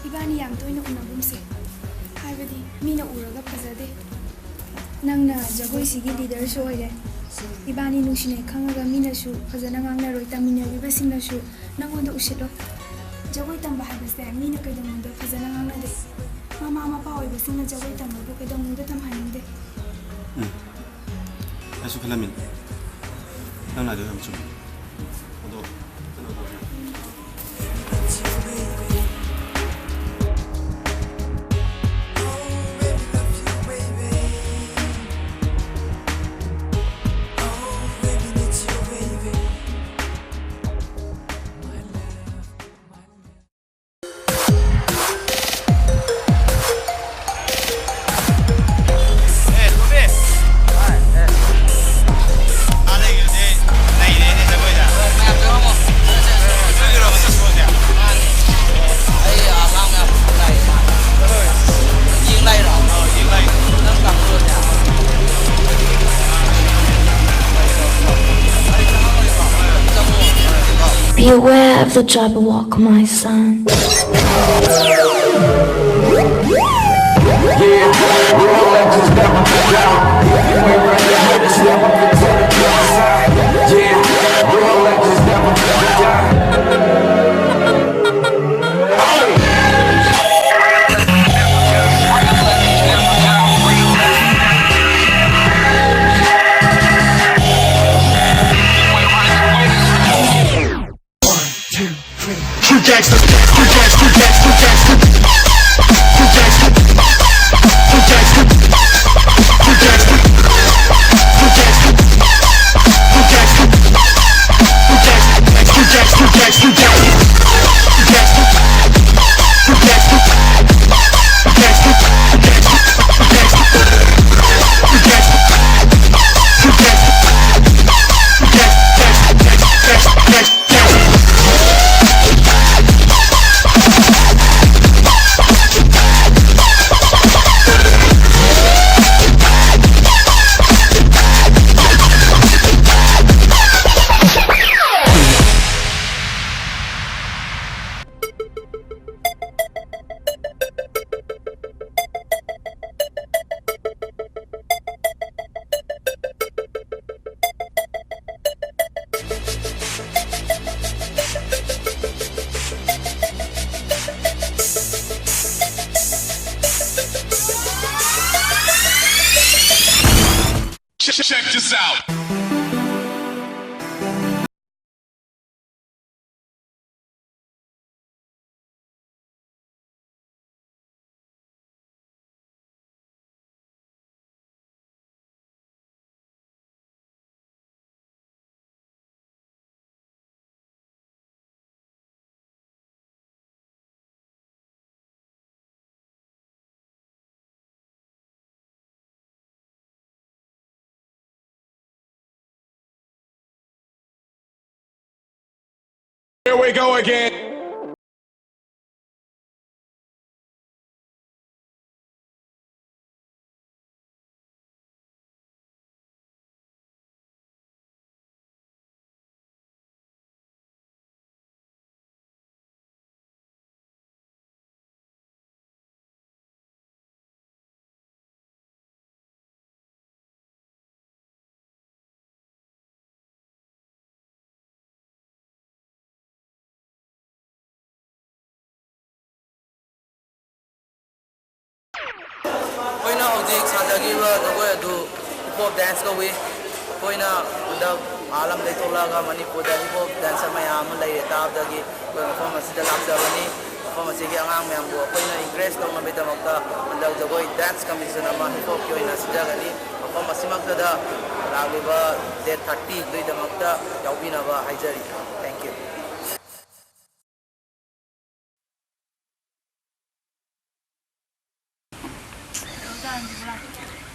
ꯏꯕꯥꯅꯤ ꯌꯥꯝ ꯇꯣꯏꯅ ꯎꯅꯒꯨꯝꯁꯦ꯫ ꯍꯥꯏꯕꯗꯤ ꯃꯤꯅ ꯎꯔꯒ ꯐꯖꯗꯦ꯫ ꯅꯪꯅ ꯖꯒꯣꯏꯁꯤꯒꯤ ꯂꯤꯗꯔꯁꯨ ꯑꯣꯏꯔꯦ꯫ ꯏꯕꯥꯅꯤ ꯅꯨꯡꯁꯤꯅꯩ ꯈꯪꯉꯒ ꯃꯤꯅꯁꯨ ꯐꯖꯅ ꯉꯥꯡꯅꯔꯣꯏ, ꯇꯝꯃꯤꯟꯅꯔꯤꯕꯁꯤꯡꯅꯁꯨ ꯅꯪꯉꯣꯟꯗ ꯎꯁꯤꯠꯂꯣꯏ꯫ ꯖꯒꯣꯏ ꯇꯝꯕ ꯍꯥꯏꯕꯁꯦ ꯃꯤꯅ ꯀꯩꯗꯧꯅꯨꯡꯗ ꯐꯖꯅ ꯉꯥꯡꯅꯗꯦ꯫ ꯃꯃꯥ ꯃꯄꯥ ꯑꯣꯏꯕꯁꯤꯡꯅ ꯖꯒꯣꯏ ꯇꯝꯕꯕꯨ ꯀꯩꯗꯧꯅꯨꯡꯗ ꯇꯝꯍꯟꯅꯤꯡꯗꯦ꯫ ꯎꯝ, ꯑꯩꯁꯨ ꯈꯜꯂꯝꯃꯤꯅꯦ꯫ ꯅꯪꯅ ꯍꯥꯏꯗꯣ ꯌꯥꯝ ꯆꯨꯝꯃꯤ꯫ ꯑꯗꯣ ꯀꯩꯅꯣ ꯇꯧꯁꯦ꯫ Beware of the Jabberwock, my son. Check this out. Here we go again. ꯑꯩꯅ ꯍꯧꯖꯤꯛ ꯁꯥꯖꯈꯤꯕ ꯖꯒꯣꯏ ꯑꯗꯨ hip hop dance ꯀꯧꯏ꯫ ꯑꯩꯈꯣꯏꯅ ꯍꯟꯗꯛ ꯑꯥ ꯂꯝꯗꯒꯤ ꯊꯣꯛꯂꯛꯑꯒ ꯃꯅꯤꯄꯨꯔꯗ hip hop dancer ꯃꯌꯥꯝ ꯑꯃ ꯂꯩꯔꯦ ꯇꯥꯕꯗꯒꯤ ꯑꯩꯈꯣꯏ ꯃꯐꯝ ꯑꯁꯤꯗ ꯂꯥꯛꯆꯕꯅꯤ꯫ ꯃꯐꯝ ꯑꯁꯤꯒꯤ ꯑꯉꯥꯡ ꯃꯌꯥꯝꯕꯨ ꯑꯩꯈꯣꯏꯅ encourage ꯇꯧꯅꯕꯒꯤꯗꯃꯛꯇ ꯍꯟꯗꯛ ꯖꯒꯣꯏ dance competition ꯑꯃ hip hopꯀꯤ ꯑꯣꯏꯅ ꯁꯤꯟꯖꯒꯅꯤ꯫ ꯃꯐꯝ ꯑꯁꯤꯃꯛꯇꯗ ꯂꯥꯛꯂꯤꯕ date thirty ꯑꯗꯨꯒꯤꯗꯃꯛꯇ ꯌꯥꯎꯕꯤꯅꯕ ꯍꯥꯏꯖꯔꯤ꯫ Thank you꯫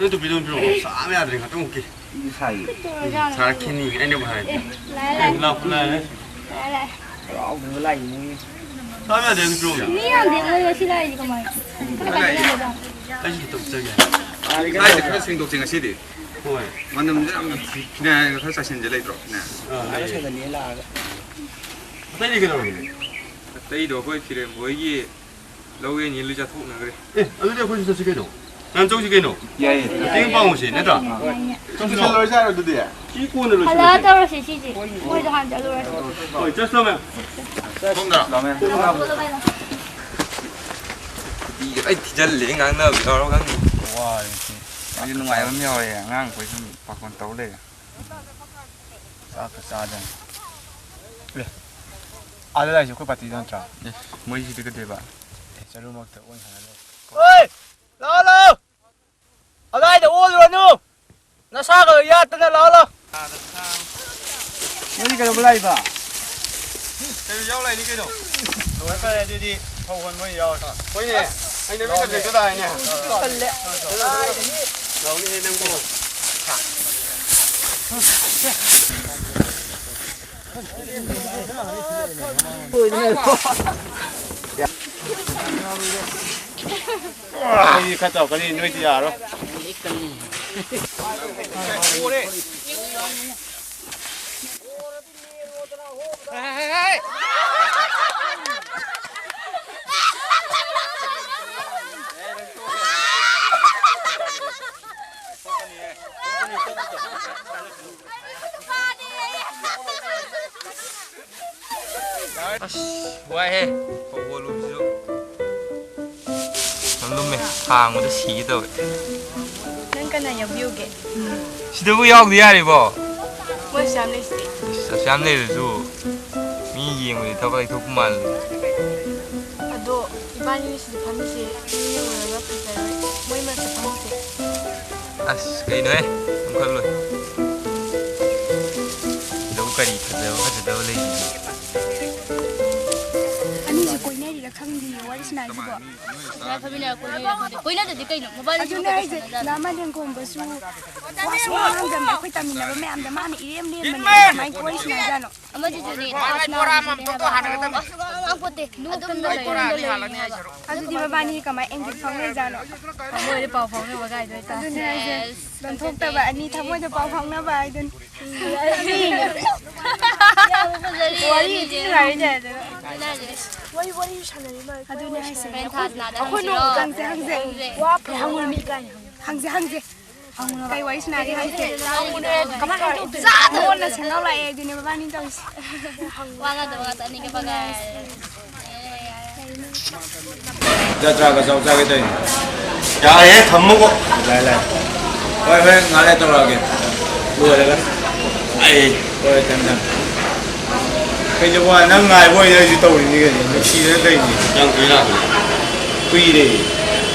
ꯅꯪ ꯇꯨꯄꯤꯗꯣ ꯑꯝ ꯄꯤꯔꯛꯑꯣ꯫ ꯁꯥꯕ ꯌꯥꯗ꯭ꯔꯦ, ꯉꯥꯛꯇꯪ ꯎꯞꯀꯦ꯫ ꯁꯥꯏ꯫ ꯁꯥꯔꯛꯈꯤꯅꯤ, ꯑꯩꯅꯕꯨ ꯍꯥꯏꯔꯗꯤ꯫ ꯂꯥꯛꯑꯦ, ꯂꯥꯛꯑꯦ꯫ ꯂꯥꯛꯑꯣ, ꯂꯥꯛꯑꯣ꯫ ꯍꯔꯥꯎꯗꯅ ꯂꯥꯛꯏꯅꯤ꯫ ꯁꯥꯕ ꯌꯥꯗ꯭ꯔꯦ, ꯑꯗꯨ ꯄꯤꯔꯛꯑꯣ꯫ ꯃꯤ ꯌꯥꯝꯗꯦ, ꯃꯣꯏ ꯉꯁꯤ ꯂꯥꯛꯏꯁꯦ ꯀꯃꯥꯏꯅ? ꯈꯔ ꯀꯩꯅꯣ ꯇꯧꯕ꯫ ꯑꯩꯁꯨ ꯈꯤꯇ ꯎꯞꯆꯒꯦ꯫ ꯁꯥꯏꯁꯦ ꯈꯔ ꯁꯦꯡꯗꯣꯛꯁꯦ ꯉꯁꯤꯗꯤ꯫ ꯍꯣꯏ꯫ ꯃꯅꯝꯁꯦ ꯌꯥꯝ ꯅꯝꯊꯤ꯫ ꯐꯤꯅꯥꯏꯜꯒ ꯈꯔ ꯆꯥꯏꯁꯤꯟꯁꯦ ꯂꯩꯇ꯭ꯔꯣ? ꯐꯤꯅꯥꯏꯜ꯫ ꯑꯥ, ꯂꯩꯌꯦ꯫ ꯑꯇꯩꯗꯤ ꯀꯩꯗꯧꯔꯒꯦ? ꯑꯇꯩꯗꯣ ꯑꯩꯈꯣꯏ ꯐꯤꯔꯦꯝ ꯍꯣꯏꯒꯤ ꯂꯧ ꯌꯩꯅꯤ ꯂꯣꯏ ꯆꯥꯊꯣꯛꯅꯈ꯭ꯔꯦ꯫ ꯑꯦ, ꯑꯗꯨꯗꯤ ꯑꯩꯈꯣꯏꯁꯨ ꯆꯠꯁꯤ ꯀꯩꯅꯣ꯫ ꯃꯌꯥꯝ ꯆꯧꯁꯤ ꯀꯩꯅꯣ꯫ ꯌꯥꯏꯌꯦ꯫ ꯃꯇꯦꯡ ꯄꯥꯡꯉꯨꯁꯤ, ꯅꯠꯇ꯭ꯔꯥ? ꯆꯧꯁꯤ ꯂꯣꯏꯔꯁꯦ ꯍꯥꯏꯔꯣ ꯑꯗꯨꯗꯤ? ꯁꯤ ꯀꯣꯟꯅ ꯍꯜꯂꯛꯑ ꯂꯣꯏꯁꯤꯜꯂꯁꯤ꯫ ꯇꯧꯔꯁꯤ ꯁꯤꯁꯦ꯫ ꯃꯣꯏꯗ ꯍꯥꯟꯅ ꯆꯠꯂꯨꯔꯁꯤ꯫ ꯍꯣꯏ, ꯆꯠꯁꯤ ꯂꯥꯎ ꯃꯌꯥꯝ꯫ ꯁꯣꯝꯗ꯫ ꯈꯨꯗꯤꯒ ꯂꯣꯏ ꯊꯤꯖꯤꯜꯂꯦ, ꯉꯥꯡꯅꯕ ꯌꯥꯎꯔ ꯈꯪꯗꯦ꯫ ꯋꯥꯔꯦ ꯉꯁꯤ꯫ ꯑꯩꯁꯨ ꯅꯨꯡꯉꯥꯏꯕ ꯑꯃ ꯌꯥꯎꯔꯦ, ꯑꯉꯥꯡꯈꯣꯏ ꯁꯨꯝ ꯄꯥꯈꯣꯟ ꯇꯧ ꯂꯩꯔꯦ꯫ ꯆꯥꯛꯀ ꯆꯥꯗꯅ꯫ ꯑꯦ, ꯑꯥꯗ ꯂꯥꯛꯏꯁꯦ ꯑꯩꯈꯣꯏ ꯄꯥꯔꯇꯤꯗꯣ ꯅꯠꯇ꯭ꯔꯥ? ꯑꯦ, ꯃꯣꯏꯁꯤꯗꯤ ꯀꯩꯗꯧꯕ? ꯑꯦ, ꯆꯠꯂꯨꯃꯛꯇ ꯑꯣꯟ ꯁꯥꯟꯅ ꯂꯩ꯫ ꯍꯣꯏ! ꯂꯥꯛꯑꯣ, ꯂꯥꯛꯑꯣ! ꯑꯗꯥꯏꯗ ꯑꯣꯜꯂꯨꯔꯅꯨ! ꯅꯁꯥꯒ ꯌꯥꯠꯇꯅ ꯂꯥꯛꯑꯣ, ꯂꯥꯛꯑꯣ! ꯅꯣꯏꯗꯤ ꯀꯩꯗꯧꯕ ꯂꯥꯛꯏꯕ? ꯀꯩꯅꯣ ꯌꯥꯎ ꯂꯥꯛꯏꯅꯤ ꯀꯩꯅꯣ꯫ ꯂꯣꯏ ꯐꯔꯦ ꯑꯗꯨꯗꯤ ꯐꯧ ꯍꯣꯟꯕ ꯑꯣꯏꯅ ꯌꯥꯎꯔꯁꯤ꯫ ꯍꯣꯏꯅꯦ, ꯑꯩ ꯅꯨꯃꯤꯠ ꯈꯛꯇ ꯍꯦꯛꯇ ꯂꯥꯛꯏꯅꯦ꯫ ꯇꯜꯂꯦ꯫ ꯂꯥꯎꯅꯤꯍꯦ ꯅꯪꯕꯣ꯫ ꯑꯩꯗꯤ ꯈꯔ ꯇꯧꯔꯛꯀꯅꯤ, ꯅꯣꯏꯗꯤ ꯌꯥꯔꯣꯏ꯫ ꯑꯁ, ꯋꯥꯏꯍꯦ꯫ ꯐꯧ ꯍꯣꯜꯂꯨꯕꯁꯤꯁꯨ꯫ ꯂꯨꯝꯃꯦ, ꯊꯥꯡꯕꯗ ꯁꯤꯒꯦ ꯇꯧꯋꯦ꯫ ꯅꯪ ꯀꯅꯥ ꯌꯥꯎꯕꯤꯌꯨꯒꯦ? ꯁꯤꯗꯕꯨ ꯌꯥꯎꯗ ꯌꯥꯔꯤꯕꯣ? ꯃꯣꯏꯁꯨ ꯌꯥꯝ ꯂꯩꯁꯤꯗꯤ꯫ ꯏꯁ, ꯑꯁꯨ ꯌꯥꯝ ꯂꯩꯔꯁꯨ ꯃꯤ ꯌꯦꯡꯕꯗꯤ ꯊꯕꯛ ꯂꯩꯊꯣꯛꯄ ꯃꯥꯜꯂꯦ꯫ ꯑꯗꯣ ꯏꯕꯥꯅꯤ ꯁꯤꯗ ꯐꯝꯃꯤꯁꯦ ꯃꯤ ꯌꯦꯡꯉꯨꯔꯒ ꯐꯖꯔꯣꯏ꯫ ꯃꯣꯏ ꯃꯔꯛꯇ ꯐꯝꯃꯤꯁꯦ꯫ ꯑꯁ, ꯀꯩꯅꯣꯍꯦ? ꯑꯗꯨꯝ ꯈꯜꯂꯣꯏ꯫ ꯁꯤꯗꯕꯨ ꯀꯔꯤ ꯐꯖꯕ ꯐꯖꯗꯕ ꯂꯩꯔꯤꯒꯦ? ꯑꯅꯤꯁꯦ ꯀꯣꯏꯅꯔꯤꯔ ꯈꯪꯗꯤꯌꯦ ꯋꯥꯔꯤ ꯁꯥꯟꯅꯔꯤꯁꯤꯕꯣ꯫ ꯁꯨꯃꯥꯏꯅ ꯐꯝꯃꯤꯟꯅꯔ ꯀꯣꯏꯅꯔꯤꯔ ꯈꯪꯗꯦ꯫ ꯀꯣꯏꯅꯗꯗꯤ ꯀꯩꯅꯣ? ꯃꯕꯥꯅꯤꯁꯨ ꯑꯗꯨꯅꯦ ꯋꯥꯔꯤ ꯍꯥꯏꯁꯦ, ꯁꯥꯟꯅꯖꯥꯠꯂꯣ? ꯅꯃ ꯂꯦꯡꯈꯣꯝꯕꯁꯨ ꯋꯥ ꯁꯨꯡꯉꯥꯡ ꯉꯥꯡꯗꯕꯅꯦ꯫ ꯑꯩꯈꯣꯏ ꯇꯝꯃꯤꯟꯅꯕ ꯃꯌꯥꯝꯗ ꯃꯥꯅ ꯏꯔꯦꯝ ꯂꯦꯝꯕꯅꯦ꯫ ꯀꯃꯥꯏꯅ ꯀꯣꯏꯔꯤ ꯁꯥꯟꯅꯖꯥꯠꯅꯣ? ꯑꯃꯗꯨꯁꯨꯅꯦ, ꯋꯥ ꯁꯨꯡꯉꯥꯡ ꯉꯥꯡꯄꯣꯠꯇꯦ꯫ ꯑꯗꯨꯝ ꯅꯣꯛꯑꯒ ꯂꯩꯔꯦ ꯍꯥꯏꯕ꯫ ꯑꯗꯨꯗꯤ ꯃꯕꯥꯅꯤ ꯀꯃꯥꯏꯅ ꯑꯦꯡꯒꯦꯖ ꯐꯥꯎꯅꯩꯖꯥꯠꯅꯣ? ꯊꯃꯣꯏꯗ ꯄꯥꯎ ꯐꯥꯎꯅꯕ ꯀꯥꯏꯗꯣ ꯑꯩ ꯇꯥꯗꯦ꯫ ꯑꯗꯨꯅꯦ ꯍꯥꯏꯁꯦ, ꯂꯣꯟꯊꯣꯛꯇꯕ ꯑꯅꯤ ꯊꯃꯣꯏꯗ ꯄꯥꯎ ꯐꯥꯎꯅꯕ ꯍꯥꯏꯗꯨꯅꯤ꯫ ꯌꯥꯝ ꯐꯖꯔꯤ ꯋꯥꯔꯤ ꯑꯅꯤꯁꯦ꯫ ꯊꯤ ꯅꯨꯡꯉꯥꯏꯔꯤꯅꯦ ꯑꯗꯨꯒ꯫ ꯑꯗꯨꯅꯦ ꯍꯥꯏꯁꯦ꯫ ꯋꯥꯔꯤ, ꯋꯥꯔꯤ ꯁꯥꯟꯅꯔꯤ ꯃꯥꯜꯂꯦ꯫ ꯑꯗꯨꯅꯦ ꯍꯥꯏꯁꯦ꯫ ꯍꯣꯔꯦꯟ ꯊꯥ ꯁꯅꯥꯗ ꯑꯩꯈꯣꯏ ꯍꯪꯁꯤꯔꯣ? ꯅꯣꯡ ꯍꯪꯁꯦ, ꯍꯪꯁꯦ꯫ ꯍꯪꯁꯦ꯫ ꯋꯥ ꯐꯖ ꯍꯪꯉꯨꯔꯃꯤ ꯀꯥꯏꯅ ꯍꯪꯉꯨ꯫ ꯍꯪꯁꯦ, ꯍꯪꯁꯦ꯫ ꯀꯩ ꯋꯥꯔꯤ ꯁꯥꯟꯅꯔꯤ ꯍꯪꯁꯦ꯫ ꯀꯃꯥꯏꯅ ꯇꯧꯗꯣꯏꯅꯣ? ꯃꯣꯟꯅ ꯁꯦꯟꯒꯥꯎ ꯂꯥꯛꯑꯦ ꯑꯗꯨꯅꯦ ꯃꯕꯥꯅꯤ ꯇꯧꯔꯤꯁꯦ꯫ ꯋꯥ ꯉꯥꯡꯗꯕ ꯉꯥꯛꯇꯅꯤ ꯀꯩ ꯄꯒꯥꯏ꯫ ꯖꯇ꯭ꯔꯥꯒ ꯆꯥꯎ ꯆꯥꯒꯦ ꯇꯧꯔꯤꯅꯦ꯫ ꯌꯥꯔꯦꯍꯦ, ꯊꯝꯃꯣꯀꯣ꯫ ꯂꯥꯏ, ꯂꯥꯏ꯫ ꯍꯣꯏ, ꯍꯣꯏ, ꯉꯥꯏꯍꯥꯛ ꯂꯩꯔ ꯇꯧꯔꯛꯑꯒꯦ꯫ ꯂꯣꯏꯔꯒ꯫ ꯑꯩ꯫ ꯍꯣꯏ, ꯊꯝꯃꯦ, ꯊꯝꯃꯦ꯫ ꯀꯩꯗꯧꯕ, ꯅꯪ ꯉꯥꯏꯕ ꯑꯣꯏꯅ ꯑꯩꯁꯨ ꯇꯧꯔꯤꯅꯤ ꯀꯩꯅꯣ, ꯅꯨꯡꯁꯤꯗꯅ ꯇꯧꯔꯤꯅꯤ꯫ ꯀꯌꯥꯝ ꯀꯨꯏꯔꯦ ꯂꯥꯛꯄ? ꯀꯨꯏꯔꯦ꯫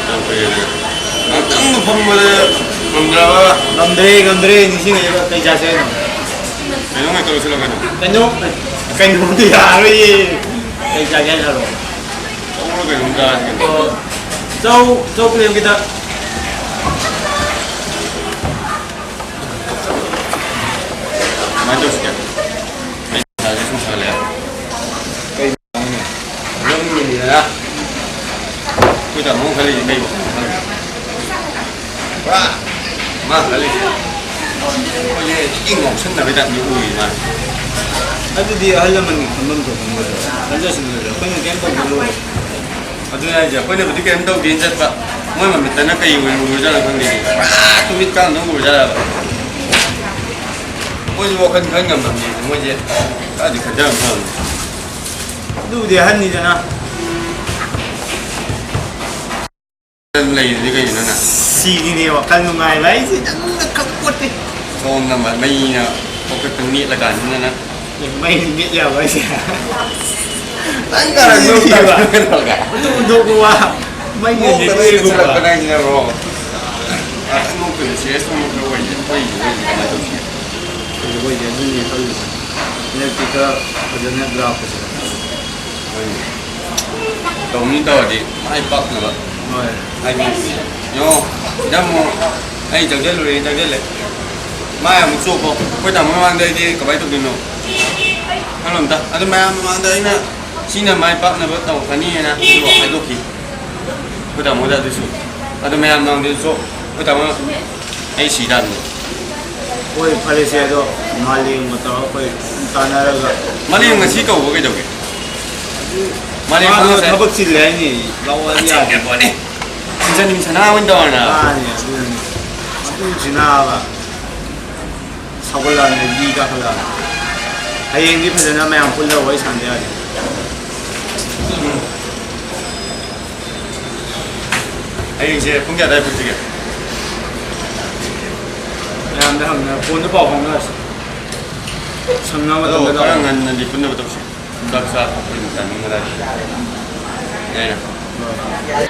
ꯌꯥꯝ ꯀꯨꯏꯔꯦꯅꯦ꯫ ꯉꯥꯛꯇꯪꯗ ꯐꯝꯕꯗ ꯉꯝꯗ꯭ꯔꯕ? ꯉꯝꯗ꯭ꯔꯦ, ꯉꯝꯗ꯭ꯔꯦ, ꯅꯤꯡꯁꯤꯡꯉꯛꯑꯦꯕ, ꯀꯩ ꯆꯥꯁꯦ ꯍꯥꯏꯅꯣ? ꯀꯩꯅꯣꯝ ꯍꯦꯛꯇ ꯂꯧꯁꯤꯜꯂꯣ ꯀꯩꯅꯣ꯫ ꯀꯩꯅꯣ? ꯀꯩꯅꯣꯝꯗꯤ ꯌꯥꯔꯣꯏꯌꯦ꯫ ꯀꯩ ꯆꯥꯒꯦ ꯍꯥꯏꯅꯣ? ꯆꯧꯔ ꯀꯩꯅꯣꯝ ꯆꯥꯁꯤ ꯀꯩꯅꯣ꯫ ꯑꯣ, ꯆꯧ, ꯆꯧ ꯄ꯭ꯂꯦꯠ ꯑꯃꯒꯤꯗ꯫ ꯀꯃꯥꯏꯅ ꯇꯧꯁꯤꯒꯦ? ꯑꯩ ꯏꯁꯥꯁꯦ ꯁꯨꯝ ꯁꯥꯒꯠꯂꯛꯑꯦ꯫ ꯀꯩꯅꯣ? ꯐꯤꯂꯝꯒꯤꯅꯤꯗꯅ꯫ ꯑꯩꯈꯣꯏ ꯇꯥꯃꯣ ꯈꯜꯂꯤꯁꯦ ꯀꯩ ꯋꯥꯈꯜꯅꯣ ꯈꯪꯗꯦ꯫ ꯄꯨꯔꯥ ꯃꯥ ꯈꯜꯂꯤꯁꯦ ꯑꯩꯈꯣꯏꯁꯦ ꯏ ꯉꯥꯎꯁꯟꯅꯕꯩ ꯇꯥꯏꯞꯇ ꯎꯏ ꯃꯥ꯫ ꯑꯗꯨꯗꯤ ꯑꯍꯜ ꯂꯃꯟꯒꯤ ꯈꯟꯐꯝ ꯊꯣꯛꯄ ꯃꯣꯏꯗꯣ ꯈꯟꯖꯁꯅꯨꯗ, ꯑꯩꯈꯣꯏꯅ ꯀꯩꯝ ꯇꯧꯕ ꯂꯣꯏꯔꯦ꯫ ꯑꯗꯨꯅꯦ ꯍꯥꯏꯁꯦ, ꯑꯩꯈꯣꯏꯅꯕꯨꯗꯤ ꯀꯩꯝ ꯇꯧꯗꯦꯅ ꯆꯠꯄ, ꯃꯣꯏ ꯃꯃꯤꯠꯇꯅ ꯀꯩ ꯑꯣꯏꯅ ꯎꯔꯖꯥꯠꯅꯣ ꯈꯪꯗꯦ, ꯄꯨꯔꯥ ꯇꯨꯃꯤꯠ ꯀꯥꯡꯗꯧ ꯎꯔꯖꯥꯠꯂꯕ꯫ ꯃꯣꯏꯁꯨ ꯋꯥꯈꯜ ꯈꯟ ꯉꯝꯃꯝꯅꯦ, ꯃꯣꯏꯁꯦ ꯈꯔꯗꯤ ꯈꯟꯖꯔꯝ ꯐꯕꯅꯤ꯫ ꯑꯗꯨꯕꯨꯗꯤ ꯑꯍꯟꯅꯤꯗꯅ꯫ ꯂꯩꯔꯤꯗꯤ ꯀꯩꯅꯣ ꯅꯪ? ꯁꯤꯒꯤꯅꯦ ꯋꯥꯈꯜ ꯅꯨꯡꯉꯥꯏꯕ ꯍꯥꯏꯁꯦ, ꯅꯪꯅ ꯈꯪꯄꯣꯠꯇꯦ꯫ ꯁꯣꯝꯗ ꯃ-, ꯃꯩꯅ ꯄꯣꯀꯦꯠꯇ ꯅꯦꯠꯂ ꯀꯥꯟꯁꯤꯗ ꯅꯪ꯫ ꯑꯦ, ꯃꯩꯅ ꯅꯦꯠ ꯌꯥꯕ ꯍꯥꯏꯁꯦ? ꯅꯪ ꯀꯔꯝ ꯅꯣꯛꯇꯕ? ꯀꯩꯗꯧꯔꯒꯦ? ꯑꯗꯨꯝ ꯅꯣꯛꯄ ꯋꯥ꯫ ꯃꯩꯅ ꯅꯣꯛꯇꯕ ꯅꯦꯠ ꯑꯩꯅ ꯌꯥꯕ꯫ ꯆꯠꯂꯛꯄ ꯅꯪꯁꯤꯅ ꯔꯣ꯫ ꯉꯥꯛꯇꯪ ꯅꯣꯛꯇꯣꯏꯅꯦ, ꯁꯤꯔꯤꯌꯁ ꯅꯣꯛꯄ ꯑꯣꯏꯗꯤ ꯑꯩꯈꯣꯏ ꯏꯃꯨꯡ ꯀꯃꯥꯏꯅ ꯇꯧꯁꯤꯒꯦ? ꯑꯩꯈꯣꯏꯁꯦ ꯑꯗꯨꯅꯦ ꯈꯜꯂꯤꯁꯦ꯫ ꯍꯟꯗꯛꯇꯤ ꯈꯔ ꯐꯖꯅ ꯗ꯭ꯔꯥꯐ ꯐꯖꯅ꯫ ꯍꯣꯏꯅꯦ꯫ ꯇꯧꯅꯤ ꯇꯧꯔꯗꯤ ꯃꯥꯏ ꯄꯥꯛꯅꯕ꯫ ꯍꯣꯏ꯫ ꯍꯥꯏꯗꯤ, ꯌꯦꯡꯉꯣ, ꯁꯤꯗ ꯑꯃꯨꯛ ꯑꯩ ꯆꯪꯁꯤꯜꯂꯨꯔꯦ, ꯆꯪꯁꯤꯜꯂꯦ꯫ ꯃꯥꯏ ꯑꯃꯨꯛ ꯆꯣꯞꯄꯣ꯫ ꯑꯩꯈꯣꯏ ꯇꯥꯃꯣ ꯃꯃꯥꯡꯗ ꯑꯩꯗꯤ ꯀꯃꯥꯏꯅ ꯇꯧꯗꯣꯏꯅꯣ? ꯈꯜꯂꯣ ꯑꯝꯇ꯫ ꯑꯗꯨ ꯃꯌꯥꯝ ꯃꯃꯥꯡꯗ ꯑꯩꯅ ꯁꯤꯅ ꯃꯥꯏ ꯄꯥꯛꯅꯕ ꯇꯧꯔꯛꯀꯅꯤ ꯍꯥꯏꯅ ꯑꯗꯨ ꯍꯥꯏꯗꯣꯛꯈꯤ꯫ ꯑꯩꯈꯣꯏ ꯇꯥꯃꯣꯗ ꯑꯗꯨꯁꯨ꯫ ꯑꯗꯨ ꯃꯌꯥꯝ ꯃꯃꯥꯡꯗꯁꯨ ꯑꯩꯈꯣꯏ ꯇꯥꯃꯣ ꯑꯩ ꯁꯤ ꯇꯥꯕꯅꯤ꯫ ꯍꯣꯏ, ꯐꯔꯦꯁꯦ, ꯑꯗꯣ ꯃꯥꯂꯦꯝꯒ ꯇꯧꯔꯒ ꯑꯩꯈꯣꯏ ꯇꯥꯟꯅꯔꯒ꯫ ꯃꯥꯂꯦꯝ ꯉꯁꯤ ꯀꯧꯕ ꯀꯩꯗꯧꯒꯦ? ꯃꯥꯂꯦꯝ ꯃꯥꯗꯣ ꯉꯁꯥꯏ ꯊꯕꯛ ꯆꯤꯜꯂꯦ ꯍꯥꯏꯅꯤ, ꯂꯥꯛꯑꯣ ꯍꯥꯏꯕ ꯌꯥꯗꯦ꯫ ꯆꯤꯟꯒ꯭ꯔꯄꯣꯠꯅꯤ꯫ ꯁꯤꯖꯟ ꯁꯅꯥ ꯑꯣꯏꯅ ꯇꯧꯔꯅ꯫ ꯃꯥꯅꯦ, ꯑꯗꯨꯅꯅꯤ꯫ ꯑꯗꯨꯝ ꯁꯤꯟꯅꯕ꯫ ꯁꯧꯒꯠꯂꯛꯑꯅꯤ, ꯃꯤ ꯀꯥꯈꯠꯂꯛꯑꯅꯤ꯫ ꯍꯌꯦꯡꯗꯤ ꯐꯖꯅ ꯃꯌꯥꯝ ꯄꯨꯜꯂꯒ ꯋꯥꯔꯤ ꯁꯥꯟꯅꯕ ꯌꯥꯅꯤ꯫ ꯍꯌꯦꯡꯁꯦ ꯄꯨꯡ ꯀꯌꯥ ꯑꯗꯥꯏ ꯄꯨꯟꯁꯤꯒꯦ? ꯃꯌꯥꯝꯗ ꯍꯪꯅ, ꯐꯣꯟꯗ ꯄꯥꯎ ꯐꯥꯎꯅꯔꯁꯤ꯫ ꯁꯪꯅꯕ ꯑꯗꯣ ꯃꯇꯝꯗ ꯈꯔ ꯂꯥꯛꯑꯣ꯫ ꯉꯟꯅꯗꯤ ꯄꯨꯟꯅꯕ ꯇꯧꯁꯤ꯫ ꯆꯥꯛ ꯆꯥ ꯇꯣꯛꯄꯒꯤ ꯇꯥꯏꯃꯤꯡ ꯑꯗꯥꯏꯗ꯫ ꯌꯥꯏꯅ? ꯍꯣꯏ꯫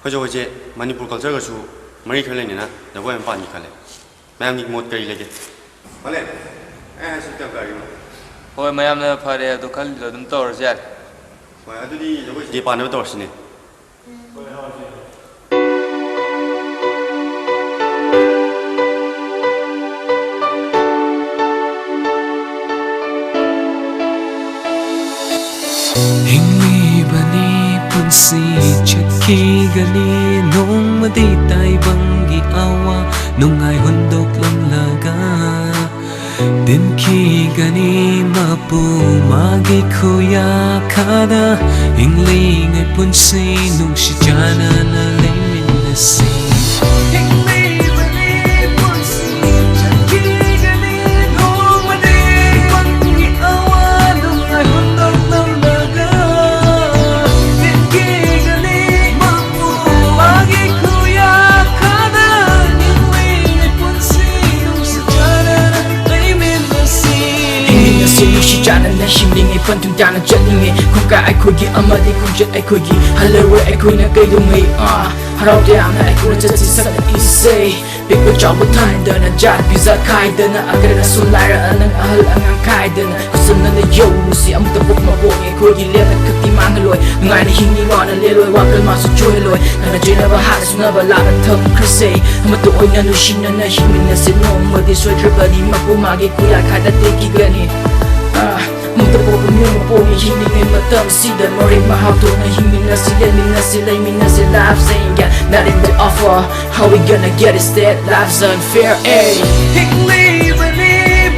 ꯑꯩꯈꯣꯏꯁꯨ ꯍꯧꯖꯤꯛ ꯃꯅꯤꯄꯨꯔ ꯀꯜꯆꯔꯒꯁꯨ ꯃꯔꯤ ꯈꯔ ꯂꯩꯅꯅ ꯖꯒꯣꯏ ꯑꯃ ꯄꯥꯟꯒꯦ ꯈꯜꯂꯦ꯫ ꯃꯌꯥꯝꯒꯤ ꯃꯣꯠ ꯀꯔꯤ ꯂꯩꯒꯦ? ꯃꯥꯂꯦꯝ, ꯑꯩ ꯍꯥꯏꯁꯤ ꯀꯌꯥꯝ ꯇꯥꯔꯤꯅꯣ? ꯍꯣꯏ, ꯃꯌꯥꯝꯅ ꯐꯔꯦ ꯍꯥꯏꯕꯗꯣ ꯈꯜꯂꯤꯗꯣ ꯑꯗꯨꯝ ꯇꯧꯔꯁꯨ ꯌꯥꯔꯦ꯫ ꯍꯣꯏ, ꯑꯗꯨꯗꯤ ꯖꯒꯣꯏꯁꯤꯗꯤ ꯄꯥꯟꯅꯕ ꯇꯧꯔꯁꯤꯅꯦ꯫ ꯍꯤꯡꯂꯤꯕꯅꯤ ꯄꯨꯟꯁꯤ ꯆꯠꯈꯤꯒꯅꯤ ꯅꯣꯡꯃꯗꯤ ꯇꯥꯏꯕꯪꯒꯤ ꯑꯋꯥ ꯅꯨꯡꯉꯥꯏ ꯍꯨꯟꯗꯣꯛꯂꯝꯂꯒ ꯊꯤꯟꯈꯤꯒꯅꯤ ꯃꯄꯨ ꯃꯥꯒꯤ ꯈꯨꯌꯥꯈꯥꯗ꯫ ꯍꯤꯡꯂꯤꯉꯩ ꯄꯨꯟꯁꯤ ꯅꯨꯡꯁꯤ ꯆꯥꯟꯅꯅ ꯂꯩꯃꯤꯟꯅꯁꯤ꯫ ꯍꯤꯡꯂꯤꯕꯅꯤ ꯄꯨꯟꯁꯤ ꯆꯠꯈꯤꯒꯅꯤ ꯅꯣꯡꯃꯗꯤ꯫ ꯏꯄꯪꯒꯤ ꯑꯋꯥ ꯅꯨꯡꯉꯥꯏ ꯍꯨꯟꯗꯣꯛꯂꯝꯂꯒ꯫ ꯊꯤꯟꯈꯤꯒꯅꯤ ꯃꯄꯨ ꯃꯥꯒꯤ ꯈꯨꯌꯥꯈꯥꯗ꯫ ꯍꯤꯡꯂꯤꯉꯩ ꯄꯨꯟꯁꯤ ꯅꯨꯡꯁꯤ ꯆꯥꯟꯅꯅ ꯂꯩꯃꯤꯟꯅꯁꯤ꯫ ꯍꯤꯡꯃꯤꯟꯅꯁꯤ ꯅꯨꯡꯁꯤ ꯆꯥꯟꯅꯅ ꯍꯤꯡꯂꯤꯉꯩ ꯄꯟꯊꯨꯡ ꯇꯥꯅ ꯆꯠꯂꯤꯉꯩ ꯈꯣꯡꯀꯥ ꯑꯩꯈꯣꯏꯒꯤ ꯑꯃꯗꯤ ꯈꯣꯡꯆꯠ ꯑꯩꯈꯣꯏꯒꯤ ꯍꯜꯂꯔꯣꯏ ꯑꯩꯈꯣꯏꯅ ꯀꯩꯗꯧꯉꯩ꯫ ꯑꯥ, ꯍꯔꯥꯎ ꯇꯌꯥꯝꯅ ꯑꯩꯈꯣꯏꯅ ꯆꯠꯁꯤ ꯁꯛꯂꯛꯏꯁꯦ꯫ ꯄꯤꯛꯄ ꯆꯥꯎꯕ ꯊꯟꯗꯅ ꯖꯥꯠ ꯕꯤꯖꯥꯠ ꯈꯥꯏꯗꯅ ꯑꯀꯔ ꯑꯁꯣꯟ ꯂꯥꯏꯔ ꯑꯅꯪ ꯑꯍꯜ ꯑꯉꯥꯡ ꯈꯥꯏꯗꯅ ꯈꯨꯠꯁꯝꯅꯅ ꯌꯧꯔꯨꯁꯤ ꯑꯃꯨꯛꯇ ꯄꯣꯛ ꯃꯄꯣꯛ ꯑꯩꯈꯣꯏꯒꯤ ꯂꯦꯞꯅ ꯈꯛꯇꯤ ꯃꯥꯡꯍꯜꯂꯣꯏ ꯅꯨꯡꯉꯥꯏꯅ ꯍꯤꯡꯅꯤ ꯋꯥꯅ ꯂꯦꯜꯂꯣꯏ ꯋꯥꯈꯜ ꯃꯥꯁꯨ ꯆꯣꯏꯍꯜꯂꯣꯏ ꯅꯪꯅ ꯆꯦꯟꯅꯕ ꯍꯥꯟꯅ ꯁꯨꯅꯕ ꯂꯥꯞꯅ ꯊꯝꯈ꯭ꯔꯁꯦ ꯑꯃꯠꯇ ꯑꯣꯏꯅ ꯅꯨꯡꯁꯤꯅꯅ ꯍꯤꯡꯃꯤꯟꯅꯁꯦ ꯅꯣꯡꯃꯗꯤ ꯁꯣꯏꯗ꯭ꯔꯕꯗꯤ ꯃꯄꯨ ꯃꯥꯒꯤ ꯈꯨꯌꯥꯈꯥꯗ ꯇꯦꯛꯈꯤꯒꯅꯤ ꯑꯃꯨꯛꯇ ꯄꯣꯛꯄ ꯃꯤꯑꯣꯏ ꯃꯄꯣꯛꯅꯤ ꯍꯤꯡꯂꯤꯉꯩ ꯃꯇꯝꯁꯤꯗ ꯃꯔꯩ ꯃꯍꯥꯎ ꯊꯣꯛꯅ ꯍꯤꯡꯃꯤꯟꯅꯁꯤ ꯂꯦꯟꯃꯤꯟꯅꯁꯤ ꯂꯩꯃꯤꯟꯅꯁꯤ life saying yeah not in the offer how we gonna get it instead life's unfair ay ꯍꯤꯡꯂꯤꯕꯅꯤ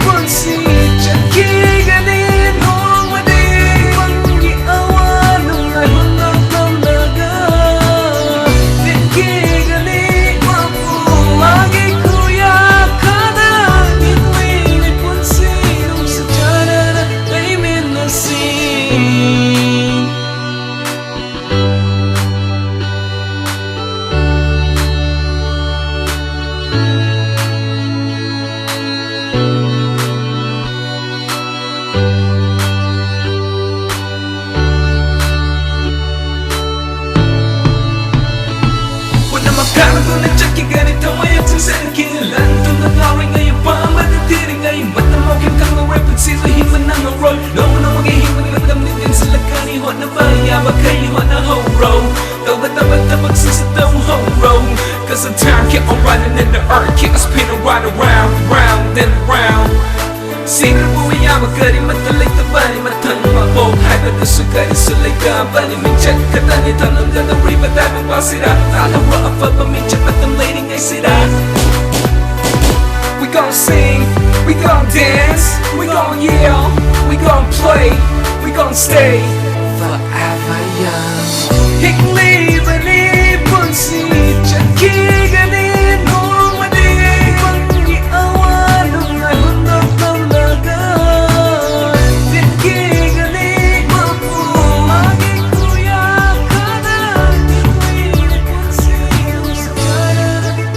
ꯄꯨꯟꯁꯤ ꯆꯠꯈꯤꯒꯅꯤ ꯅꯣꯡꯃꯗꯤ ꯏꯄꯪꯒꯤ ꯑꯋꯥ ꯅꯨꯡꯉꯥꯏ ꯍꯨꯟꯗꯣꯛꯂꯝꯂꯒ ꯊꯤꯟꯈꯤꯒꯅꯤ ꯃꯄꯨ ꯃꯥꯒꯤ ꯈꯨꯌꯥꯈꯥꯗ ꯍꯤꯡꯂꯤꯉꯩ ꯄꯨꯟꯁꯤ ꯅꯨꯡꯁꯤ ꯆꯥꯟꯅꯅ ꯂꯩꯃꯤꯟꯅꯁꯤ ꯄꯨꯝꯅꯃꯛ ꯀꯥꯏꯅꯗꯨꯅ ꯆꯠꯈꯤꯒꯅꯤ ꯊꯋꯥꯏ ꯍꯛꯆꯥꯡ ꯁꯦꯟꯅꯈꯤꯅꯤ ꯂꯟ ꯊꯨꯝꯅ ꯉꯥꯎꯔꯤꯉꯩ ꯑꯄꯥꯝꯕꯗ ꯊꯤꯔꯤꯉꯩ ꯃꯇꯝ ꯍꯧꯈꯤꯕ ꯈꯪꯂꯔꯣꯏ ꯄꯨꯟꯁꯤꯁꯨ ꯍꯤꯡꯕ ꯅꯪꯉꯔꯣꯏ ꯅꯣꯡꯃ ꯅꯣꯡꯃꯒꯤ ꯍꯤꯡꯕꯒꯤ ꯃꯇꯝꯗꯤ ꯇꯦꯟꯁꯤꯜꯂꯛꯀꯅꯤ ꯍꯣꯠꯅꯕ ꯌꯥꯕꯈꯩ ꯍꯣꯠꯅꯍꯧꯔꯣ ꯇꯧꯒꯗꯕ ꯊꯕꯛꯁꯤꯡꯁꯨ ꯇꯧꯍꯧꯔꯣ Cause the time keep on running and the earth keep spinning right around, round and round ꯁꯤꯈ꯭ꯔꯕꯨ ꯌꯥꯕ ꯀꯔꯤꯃꯠꯇ ꯂꯩꯇꯕꯅꯤ ꯃꯊꯪ ꯃꯄꯣꯛ ꯍꯥꯏꯕꯗꯨꯁꯨ ꯀꯔꯤꯁꯨ ꯂꯩꯇꯕꯅꯤ ꯃꯤꯡꯆꯠ ꯈꯛꯇꯅꯤ ꯊꯝꯂꯝꯒꯗꯧꯔꯤꯕ ꯇꯥꯏꯕꯪ ꯄꯥꯁꯤꯗ ꯇꯥꯜꯍꯧꯔꯣ ꯑꯐꯕ ꯃꯤꯡꯆꯠ ꯃꯇꯝ ꯂꯩꯔꯤꯉꯩꯁꯤꯗ We gon' sing, we gon' dance We gon' yell, we gon' play, we gon' stay forever young. ꯍꯤꯡꯂꯤꯕꯅꯤ ꯄꯨꯟꯁꯤ ꯆꯠꯈꯤꯒꯅꯤ ꯅꯣꯡꯃꯗꯤ ꯄꯪꯒꯤ ꯑꯋꯥ ꯅꯨꯡꯉꯥꯏ ꯍꯨꯟꯗꯣꯛꯂꯝꯂꯒ ꯇꯤꯟꯈꯤꯒꯅꯤ ꯃꯄꯨ ꯃꯥꯒꯤ ꯈꯨꯌꯥꯈꯥꯗ ꯍꯤꯡꯂꯤꯕꯅꯤ ꯄꯨꯟꯁꯤ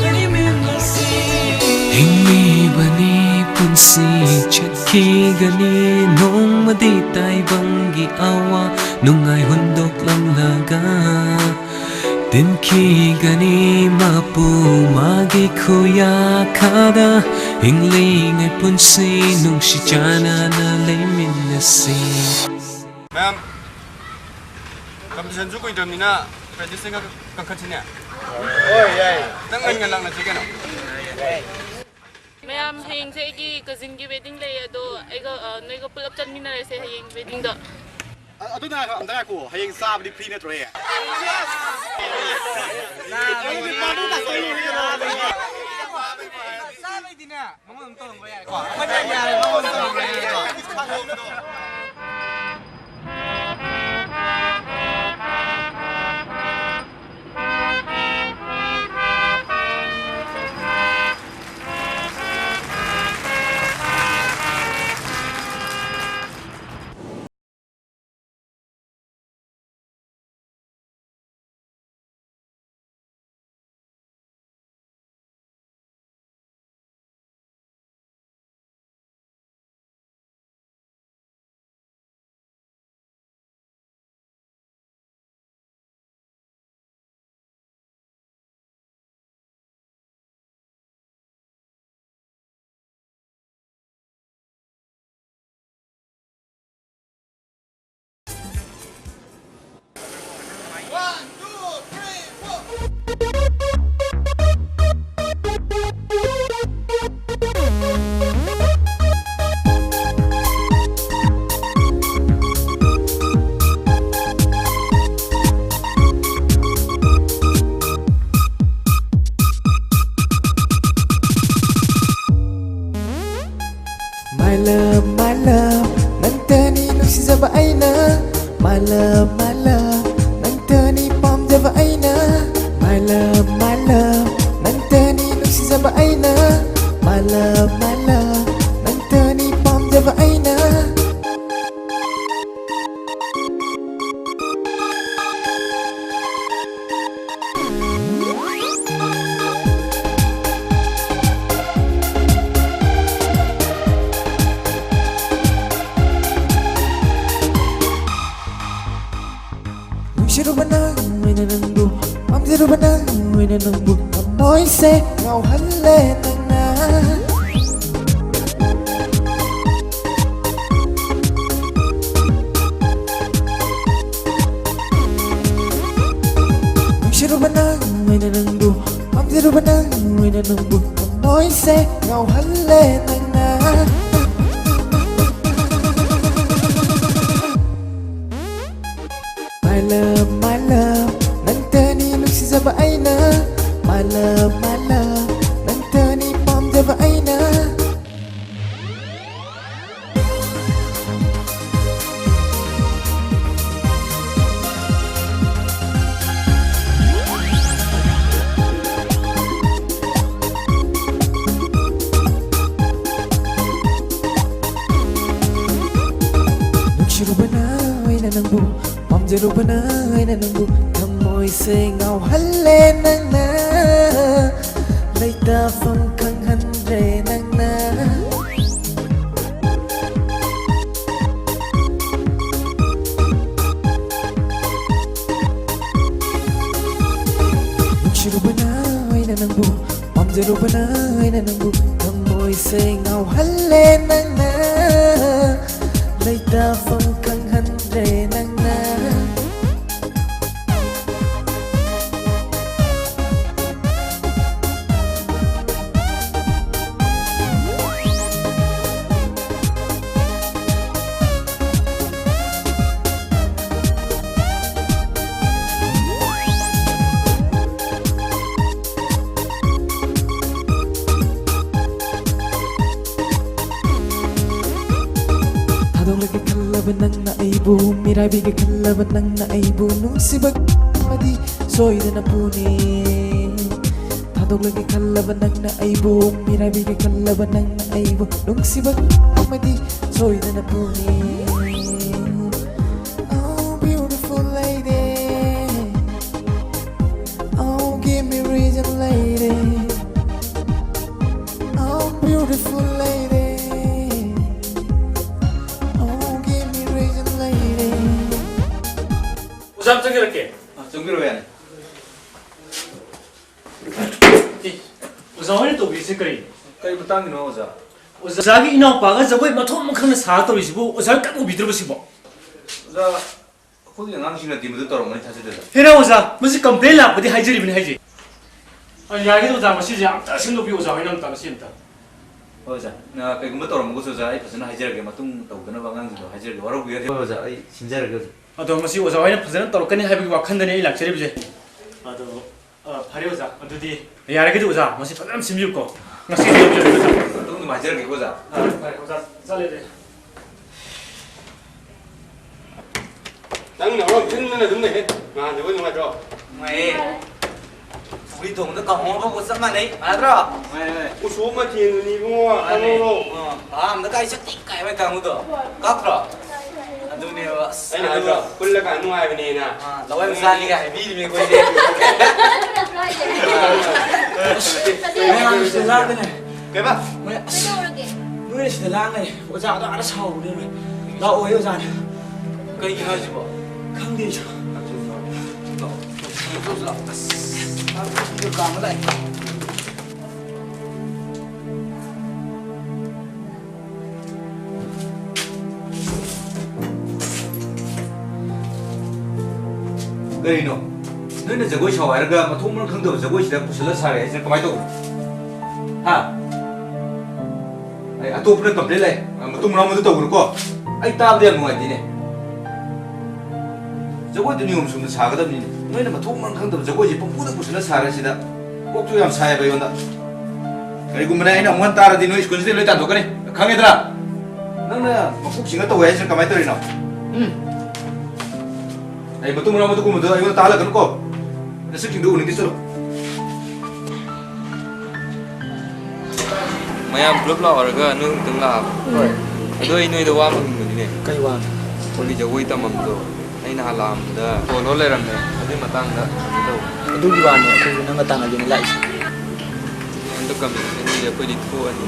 ꯂꯩꯃꯤꯟꯅꯁꯤ꯫ ꯍꯤꯡꯂꯤꯕꯅꯤ ꯄꯨꯟꯁꯤ ꯆꯠꯈꯤꯒꯅꯤ ꯅꯣꯡꯃꯗꯤ ꯇꯥꯏꯕꯪꯒꯤ ꯑꯋꯥ ꯅꯨꯡꯉꯥꯏ ꯍꯨꯟꯗꯣꯛꯂꯝꯂꯒ ꯇꯤꯟꯈꯤꯒꯅꯤ ꯃꯄꯨ ꯃꯥꯒꯤ ꯈꯨꯌꯥꯈꯥꯗ ꯍꯤꯡꯂꯤꯉꯩ ꯄꯨꯟꯁꯤ ꯅꯨꯡꯁꯤ ꯆꯥꯟꯅꯅ ꯂꯩꯃꯤꯟꯅꯁꯤ꯫ ꯃꯌꯥꯝ ꯀꯝꯄꯤꯇꯤꯁꯟꯁꯨ ꯀꯨꯏꯗ꯭ꯔꯕꯅꯤꯅ ꯄ꯭ꯔꯦꯛꯇꯤꯁꯁꯦ ꯈꯔ ꯀꯟꯈꯠꯁꯤꯅꯦ꯫ ꯍꯣꯏ, ꯌꯥꯏ꯫ ꯈꯤꯇꯪ ꯉꯟ ꯉꯟ ꯂꯥꯛꯅꯁꯤ ꯀꯩꯅꯣ꯫ ꯃꯌꯥꯝ, ꯍꯌꯦꯡꯁꯦ ꯑꯩꯒꯤ ꯀꯖꯤꯟꯒꯤ ꯋꯦꯗꯤꯡ ꯂꯩꯌꯦ, ꯑꯗꯣ ꯑꯩꯒ, ꯑ, ꯅꯣꯏꯒ ꯄꯨꯂꯞ ꯆꯠꯃꯤꯟꯅꯔꯁꯦ ꯍꯌꯦꯡ ꯋꯦꯗꯤꯡꯗꯣ꯫ ꯑ-, ꯑꯗꯨ ꯉꯥꯏꯈꯣ, ꯑꯝꯇ ꯉꯥꯏꯈꯣ꯫ ꯍꯌꯦꯡ ꯆꯥꯕꯗꯤ ꯐ꯭ꯔꯤ ꯅꯠꯇ꯭ꯔꯣ ꯍꯌꯦꯡ? ꯆꯥꯕꯩꯗꯤꯅꯦ, ꯃꯉꯣꯟꯗ ꯑꯗꯨꯝ ꯇꯧꯔꯝꯕ ꯌꯥꯏꯀꯣ꯫ ꯑꯩꯈꯣꯏꯅ ꯌꯥꯔꯦ, ꯃꯉꯣꯟꯗ ꯇꯧꯔꯝꯕ ꯌꯥꯏꯀꯣ꯫ My love, my love, ꯅꯪꯇꯅꯤ ꯅꯨꯡꯁꯤꯖꯕ ꯑꯩꯅ. My love, my love, ꯅꯪꯇꯅꯤ ꯄꯥꯝꯖꯕ ꯑꯩꯅ. My love, my love, ꯅꯪꯇꯅꯤ ꯅꯨꯡꯁꯤꯖꯕ ꯑꯩꯅ. My love, my love, ꯅꯪꯇꯅꯤ ꯄꯥꯝꯖꯕ ꯑꯩꯅ. ꯅꯨꯡꯁꯤꯔꯨꯕ ꯅꯪ ꯑꯣꯏꯅ ꯅꯪꯕꯨ, ꯄꯥꯝꯖꯔꯨꯕ ꯅꯪ ꯑꯣꯏꯅ ꯅꯪꯕꯨ, ꯊꯃꯣꯏꯁꯦ ꯉꯥꯎꯍꯜꯂꯦ ꯅꯪꯅ. ꯅꯨꯡꯁꯤꯔꯨꯕ ꯅꯪ ꯑꯣꯏꯅ ꯅꯪꯕꯨ, ꯄꯥꯝꯖꯔꯨꯕ ꯅꯪ ꯑꯣꯏꯅ ꯅꯪꯕꯨ, ꯊꯃꯣꯏꯁꯦ ꯉꯥꯎꯍꯜꯂꯦ ꯅꯪꯅ. My love, my love, ꯅꯪꯇꯅꯤ ꯅꯨꯡꯁꯤꯖꯕ ꯑꯩꯅ. My love, my love, ꯅꯪꯇꯅꯤ ꯄꯥꯝꯖꯕ ꯑꯩꯅ. ꯅꯨꯡꯁꯤꯔꯨꯕꯅ ꯑꯩꯅ ꯅꯪꯕꯨ, ꯄꯥꯝꯖꯔꯨꯕꯅ ꯑꯩꯅ ꯅꯪꯕꯨ, ꯊꯃꯣꯏꯁꯦ ꯉꯥꯎꯍꯜꯂꯦ ꯅꯪꯅ, ꯂꯩꯇꯥꯐꯝ ꯈꯪꯍꯟꯗ꯭ꯔꯦ ꯅꯪꯅ. ꯅꯨꯡꯁꯤꯔꯨꯕꯅ ꯑꯩꯅ ꯅꯪꯕꯨ, ꯄꯥꯝꯖꯔꯨꯕꯅ ꯑꯩꯅ ꯅꯪꯕꯨ, ꯊꯃꯣꯏꯁꯦ ꯉꯥꯎꯍꯜꯂꯦ ꯅꯪꯅ, ꯂꯩꯇꯥꯐꯝ ꯈꯪꯍꯟꯗ꯭ꯔꯦ ꯅꯪꯅ. ꯊꯥꯗꯣꯛꯂꯒꯦ ꯈꯜꯂꯕ ꯅꯪꯅ ꯑꯩꯕꯨ, ꯃꯤꯔꯥꯏꯕꯤꯒꯦ ꯈꯜꯂꯕ ꯅꯪꯅ ꯑꯩꯕꯨ, ꯅꯨꯡꯁꯤꯕ ꯑꯃꯗꯤ ꯁꯣꯏꯗꯅ ꯄꯨꯅꯤ꯫ ꯊꯥꯗꯣꯛꯂꯒꯦ ꯈꯜꯂꯕ ꯅꯪꯅ ꯑꯩꯕꯨ, ꯃꯤꯔꯥꯏꯕꯤꯒꯦ ꯈꯜꯂꯕ ꯅꯪꯅ ꯑꯩꯕꯨ, ꯅꯨꯡꯁꯤꯕ ꯑꯃꯗꯤ ꯁꯣꯏꯗꯅ ꯄꯨꯅꯤ꯫ Oh, beautiful lady. Oh, give me reason, lady. Oh, beautiful lady. Oh, give me reason, lady. ꯑꯣꯖꯥ, ꯑꯝ ꯆꯪꯖꯔꯛꯀꯦ꯫ ꯑ, ꯆꯪꯕꯤꯔꯣ, ꯌꯥꯅꯤ꯫ ꯑꯦ, ꯑꯣꯖꯥ ꯍꯣꯏꯅ ꯇꯧꯕꯤꯔꯤꯁꯦ ꯀꯔꯤꯅꯣ? ꯀꯔꯤ ꯃꯇꯥꯡꯒꯤꯅꯣ, ꯑꯣꯖꯥ? ꯑꯣꯖꯥꯒꯤ ꯏꯅꯥꯎꯄꯥꯒ ꯖꯒꯣꯏ ꯃꯊꯣꯡ ꯃꯈꯪꯅ ꯁꯥꯔ ꯇꯧꯔꯤꯁꯤꯕꯨ ꯑꯣꯖꯥ ꯍꯣꯏ ꯀꯔꯤꯝ ꯎꯕꯤꯗ꯭ꯔꯕ ꯁꯤꯕꯣ? ꯑꯣꯖꯥ, ꯑꯩꯈꯣꯏꯒꯤ ꯑꯉꯥꯡꯁꯤꯡꯅꯗꯤ ꯃꯗꯨ ꯇꯧꯔꯝꯒꯅꯤ ꯊꯥꯖꯗꯦꯗ꯫ ꯍꯦꯔꯥ ꯑꯣꯖꯥ, ꯃꯁꯤ complain ꯂꯥꯛꯄꯗꯤ ꯍꯥꯏꯖꯔꯤꯕꯅꯤ ꯍꯥꯏꯁꯦ꯫ ꯑ, ꯌꯥꯔꯒꯗꯤ ꯑꯣꯖꯥ, ꯃꯁꯤꯁꯦ ꯑꯝꯇ ꯁꯦꯝꯗꯣꯛꯄꯤꯌꯨ ꯑꯣꯖꯥ ꯍꯣꯏꯅ ꯑꯝꯇ, ꯃꯁꯤ ꯑꯝꯇ꯫ ꯍꯣꯏ ꯑꯣꯖꯥ, ꯑ, ꯀꯩꯒꯨꯝꯕ ꯇꯧꯔꯝꯃꯒꯁꯨ ꯑꯣꯖꯥ, ꯑꯩ ꯐꯖꯅ ꯍꯥꯏꯖꯔꯒꯦ, ꯃꯇꯨꯡ ꯇꯧꯗꯅꯕ ꯑꯉꯥꯡꯁꯤꯡꯗꯣ ꯍꯥꯏꯖꯔꯒꯦ, ꯋꯥꯔꯧꯕꯤꯔꯗꯤ꯫ ꯍꯣꯏ ꯑꯣꯖꯥ, ꯑꯩ ꯁꯤꯟꯖꯔꯒꯦ ꯑꯣꯖꯥ꯫ ꯑꯗꯣ ꯃꯁꯤ ꯑꯣꯖꯥ ꯍꯣꯏꯅ ꯐꯖꯅ ꯇꯧꯔꯛꯀꯅꯤ ꯍꯥꯏꯕꯒꯤ ꯋꯥꯈꯜꯗꯅꯤ ꯑꯩ ꯂꯥꯛꯆꯔꯤꯕꯁꯦ꯫ ꯑꯗꯣ, ꯑ, ꯐꯔꯦ ꯑꯣꯖꯥ, ꯑꯗꯨꯗꯤ ꯌꯥꯔꯒꯗꯤ ꯑꯣꯖꯥ, ꯃꯁꯤ ꯐꯖꯅ ꯁꯤꯟꯕꯤꯌꯨꯀꯣ꯫ ꯉꯁꯤꯗꯤ ꯂꯧꯖꯔꯒꯦ ꯑꯣꯖꯥ꯫ ꯑꯗꯨꯝ ꯅꯨꯡꯉꯥꯏꯖꯔꯒꯦꯀꯣ ꯑꯣꯖꯥ꯫ ꯑ, ꯐꯔꯦ ꯑꯣꯖꯥ, ꯆꯠꯂꯦ ꯑꯗꯨꯗꯤ꯫ ꯅꯪꯅ ꯃꯔꯣꯟ ꯊꯤꯟꯗꯅ ꯑꯗꯨꯝ ꯂꯩꯍꯦ꯫ ꯉꯥꯟꯗꯕ ꯅꯨꯡꯉꯥꯏꯇ꯭ꯔꯣ? ꯅꯨꯡꯉꯥꯏꯌꯦ꯫ ꯁꯧꯒ꯭ꯔꯤ ꯊꯣꯡꯕꯗ ꯀꯥꯡꯍꯧ ꯑꯃꯒ ꯆꯞ ꯃꯥꯟꯅꯩ, ꯃꯥꯟꯅꯗ꯭ꯔꯣ? ꯃꯥꯅꯦ, ꯃꯥꯅꯦ꯫ ꯎꯁꯣꯞ ꯃꯊꯦꯜꯗꯨꯅꯤ ꯏꯕꯨꯡꯉꯣ, ꯃꯥꯅꯦ꯫ ꯀꯥꯡꯍꯧꯗꯣ꯫ ꯑ, ꯚꯥ ꯑꯝꯗ ꯀꯥꯏ ꯆꯠꯇꯦ ꯀꯥꯏ ꯍꯥꯏꯕ ꯀꯥꯡꯕꯨꯗꯣ꯫ ꯀꯥꯞꯇ꯭ꯔꯣ? ꯑꯗꯨꯅꯦꯕ, ꯑꯁ, ꯑꯩꯅ ꯍꯥꯏꯗ꯭ꯔꯣ, ꯑꯗꯨꯒ ꯄꯨꯜꯂꯀꯥꯟꯗ ꯅꯨꯡꯉꯥꯏꯕꯅꯦꯅ꯫ ꯑ, ꯂꯋꯥꯏ ꯃꯆꯥꯅꯤꯒ ꯍꯥꯏꯕꯤꯔꯤꯅꯦ ꯑꯩꯈꯣꯏꯗꯤ꯫ ꯃꯌꯥꯝ ꯁꯤꯗ ꯂꯥꯡꯗꯅ꯫ ꯀꯩꯕ? ꯃꯣꯏ, ꯑꯁ, ꯀꯩꯗꯧꯔꯒꯦ? ꯅꯣꯏꯅ ꯁꯤꯗ ꯂꯥꯡ ꯂꯩꯔꯦ꯫ ꯑꯣꯖꯥꯗꯣ ꯑꯥꯗ ꯁꯥꯎꯔꯨꯔꯦ꯫ ꯂꯥꯛꯑꯣꯍꯦ ꯑꯣꯖꯥꯅ꯫ ꯀꯩꯒꯤꯅꯣ ꯍꯥꯏꯁꯤꯕꯣ? ꯈꯪꯗꯦ ꯑꯩꯁꯨ꯫ ꯂꯥꯛꯑꯣ, ꯂꯥꯛꯑꯣ, ꯂꯥꯛꯑꯣ꯫ ꯑꯁ, ꯀꯥ ꯑꯃ ꯂꯥꯛꯑꯦ꯫ ꯀꯔꯤꯅꯣ? ꯅꯣꯏꯅ ꯖꯒꯣꯏ ꯁꯥꯎ ꯍꯥꯏꯔꯒ ꯃꯊꯣꯡ ꯃꯔꯝ ꯈꯪꯗꯕ ꯖꯒꯣꯏꯁꯤꯗ ꯄꯨꯁꯜꯂ ꯁꯥꯔꯦ ꯍꯥꯏꯁꯤꯅ ꯀꯃꯥꯏꯅ ꯇꯧꯕꯅꯣ? ꯍꯥ? ꯑꯩ ꯑꯇꯣꯞꯄꯅ complain ꯂꯥꯛꯑꯦ꯫ ꯃꯇꯨꯡ ꯃꯅꯥꯎ ꯃꯗꯨ ꯇꯧꯒꯅꯨꯀꯣ꯫ ꯑꯩ ꯇꯥꯕꯗ ꯌꯥꯝ ꯅꯨꯡꯉꯥꯏꯇꯦꯅꯦ꯫ ꯖꯒꯣꯏꯗꯨ ꯅꯤꯌꯣꯝ ꯆꯨꯝꯅ ꯁꯥꯒꯗꯕꯅꯤꯅꯦ꯫ ꯅꯣꯏꯅ ꯃꯊꯣꯡ ꯃꯔꯝ ꯈꯪꯗꯕ ꯖꯒꯣꯏꯁꯦ ꯄꯪꯄꯨꯗ ꯄꯨꯁꯜꯂ ꯁꯥꯔꯦ ꯁꯤꯗ꯫ ꯀꯣꯛꯁꯨ ꯌꯥꯝ ꯁꯥꯏꯌꯦꯕ ꯑꯩꯉꯣꯟꯗ꯫ ꯀꯔꯤꯒꯨꯝꯕꯅꯦ ꯑꯩꯅ ꯑꯃꯨꯛ ꯍꯟ ꯇꯥꯔꯗꯤ ꯅꯣꯏ ꯁ꯭ꯀꯨꯜꯁꯤꯗ ꯂꯣꯏ ꯇꯥꯟꯊꯣꯛꯀꯅꯤ꯫ ꯈꯪꯉꯦꯗꯅ? ꯅꯪꯅ ꯃꯀꯣꯛ ꯆꯤꯡꯉ ꯇꯧꯋꯦ ꯍꯥꯏꯁꯤꯅ ꯀꯃꯥꯏꯅ ꯇꯧꯔꯤꯅꯣ? ꯎꯝ꯫ ꯑꯩ ꯃꯇꯨꯡ ꯃꯅꯥꯎ ꯑꯗꯨꯒꯨꯝꯕꯗꯣ ꯑꯩꯉꯣꯟꯗ ꯇꯥꯍꯜꯂꯛꯀꯅꯨꯀꯣ꯫ ꯅꯁꯛꯁꯤꯡꯗꯣ ꯎꯅꯤꯡꯗꯦ, ꯆꯠꯂꯣ꯫ ꯃꯌꯥꯝ ꯄꯨꯂꯞ ꯂꯥꯛꯑꯣꯔꯒ ꯅꯣꯏ ꯑꯃꯨꯛꯇꯪ ꯂꯥꯛꯑꯕ? ꯍꯣꯏ꯫ ꯑꯗꯣ ꯑꯩ ꯅꯣꯏꯗ ꯋꯥ ꯑꯃ ꯍꯪꯅꯤꯡꯕꯅꯤꯅꯦ꯫ ꯀꯩ ꯋꯥꯅꯣ? ꯍꯣꯂꯤ ꯖꯒꯣꯏ ꯇꯝꯐꯝꯗꯣ ꯑꯩ ꯅꯍꯥꯟ ꯂꯥꯛꯑꯝꯕꯗ ꯍꯣꯜ ꯍꯣꯜ ꯂꯩꯔꯝꯃꯦ꯫ ꯑꯗꯨꯒꯤ ꯃꯇꯥꯡꯗ ꯍꯪꯒꯦ ꯇꯧꯕ꯫ ꯑꯗꯨꯒꯤ ꯋꯥꯅꯤ, ꯑꯩꯈꯣꯏꯁꯨ ꯅꯪꯒ ꯇꯥꯟꯅꯒꯦꯅ ꯂꯥꯛꯏꯁꯦ꯫ ꯍꯟꯗꯛ ꯀꯃꯤꯡ ꯑꯅꯤꯁꯦ ꯑꯩꯈꯣꯏꯗꯤ ꯊꯣꯛꯑꯅꯤ꯫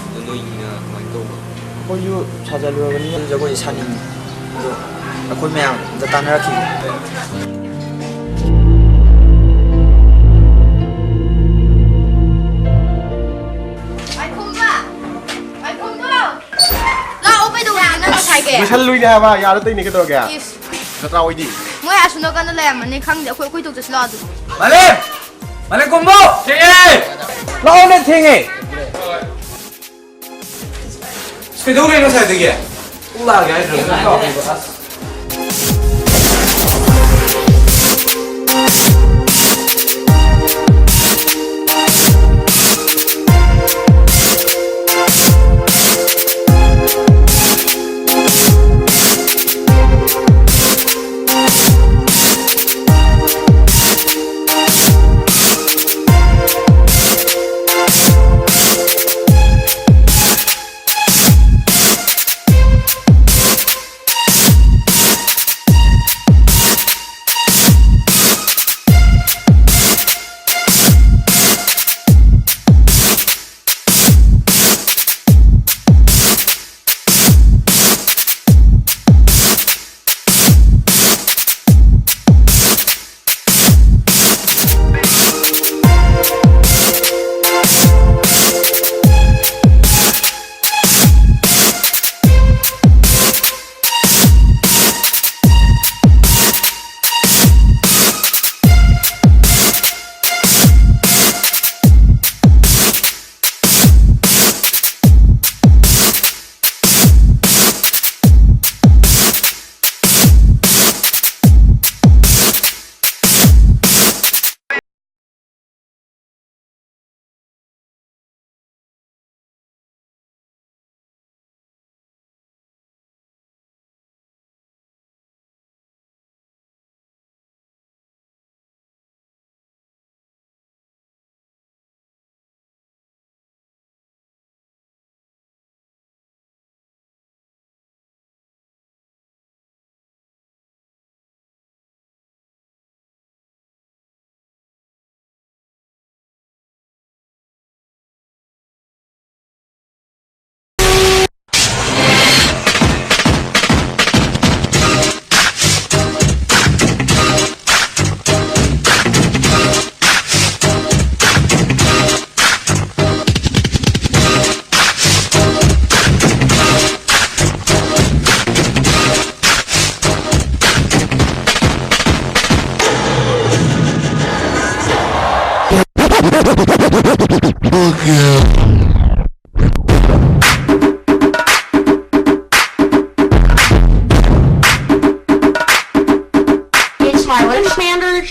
ꯑꯗꯣ ꯅꯣꯏꯒꯤꯅ ꯀꯃꯥꯏꯅ ꯇꯧꯕ? ꯑꯩꯈꯣꯏꯁꯨ ꯁꯥꯖꯜꯂꯨꯔꯕꯅꯤꯅ ꯖꯒꯣꯏ ꯁꯥꯅꯤꯡꯉꯤ꯫ ꯑꯗꯣ ꯑꯩꯈꯣꯏ ꯃꯌꯥꯝ ꯑꯝꯇ ꯇꯥꯟꯅꯔꯛꯈꯤꯒꯦ꯫ ꯄꯥꯏꯈꯣꯝꯕ! ꯄꯥꯏꯈꯣꯝꯕ! ꯂꯥꯛꯑꯣ, ꯀꯩꯗꯧꯔꯒꯦ ꯅꯪ ꯉꯁꯥꯏꯒꯤ? ꯂꯣꯏꯁꯜꯂꯨꯏꯅꯦ ꯍꯥꯏꯕ, ꯌꯥꯔ ꯇꯧꯏꯅꯦ ꯀꯩꯗꯧꯔꯒꯦ? ꯏꯁ꯫ ꯅꯠꯇ꯭ꯔꯥ ꯑꯣꯏꯗꯤ? ꯃꯣꯏ ꯑꯁꯣꯝ ꯅꯥꯀꯟꯗ ꯂꯩꯔꯝꯃꯅꯤ, ꯈꯪꯗꯦ, ꯑꯩꯈꯣꯏ, ꯑꯩꯈꯣꯏ ꯇꯧ ꯆꯠꯁꯤ ꯂꯥꯛꯑꯣ ꯑꯗꯨꯗꯤ꯫ ꯃꯥꯂꯦꯝ! ꯃꯥꯂꯦꯝ ꯀꯨꯝꯕꯣ! ꯊꯦꯡꯉꯦ! ꯂꯥꯛꯑꯣꯅꯦ, ꯊꯦꯡꯉꯦ! ꯑꯁ, ꯀꯩꯗꯧꯔꯦ ꯉꯁꯥꯏꯗꯒꯤ? ꯄꯨꯡ ꯂꯥꯛꯑꯒꯦ ꯍꯥꯏꯗ꯭ꯔꯣ? ꯑꯁ꯫ It's my Richmander.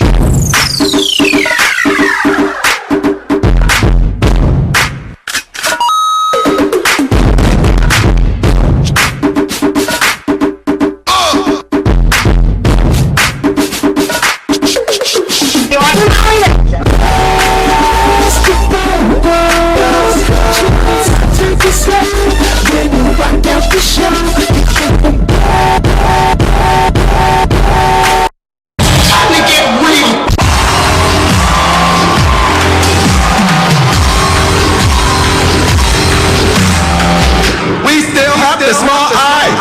We still have the small I.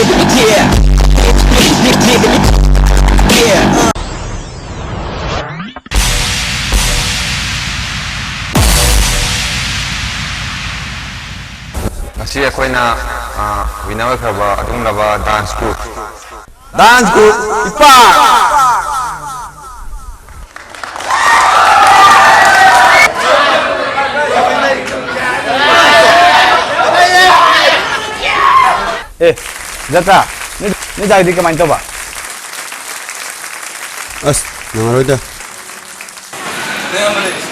Yeah. Yeah. ꯉꯁꯤ ꯑꯩꯈꯣꯏꯅ, ꯑ, winner ꯑꯣꯏꯈ꯭ꯔꯕ ꯑꯗꯨꯒꯨꯝꯂꯕ dance group, dance group ꯏꯄꯥ꯫ ꯑꯦ, ꯖꯇ꯭ꯔꯥ, ꯅꯣꯏ, ꯅꯣꯏ ꯗꯥꯏꯗꯤ ꯀꯃꯥꯏꯅ ꯇꯧꯕ? ꯑꯁ, ꯅꯨꯡꯉꯥꯏꯔꯣꯏꯗ꯫ ꯅꯌꯥꯝꯕ ꯂꯩꯔꯤꯁꯦ꯫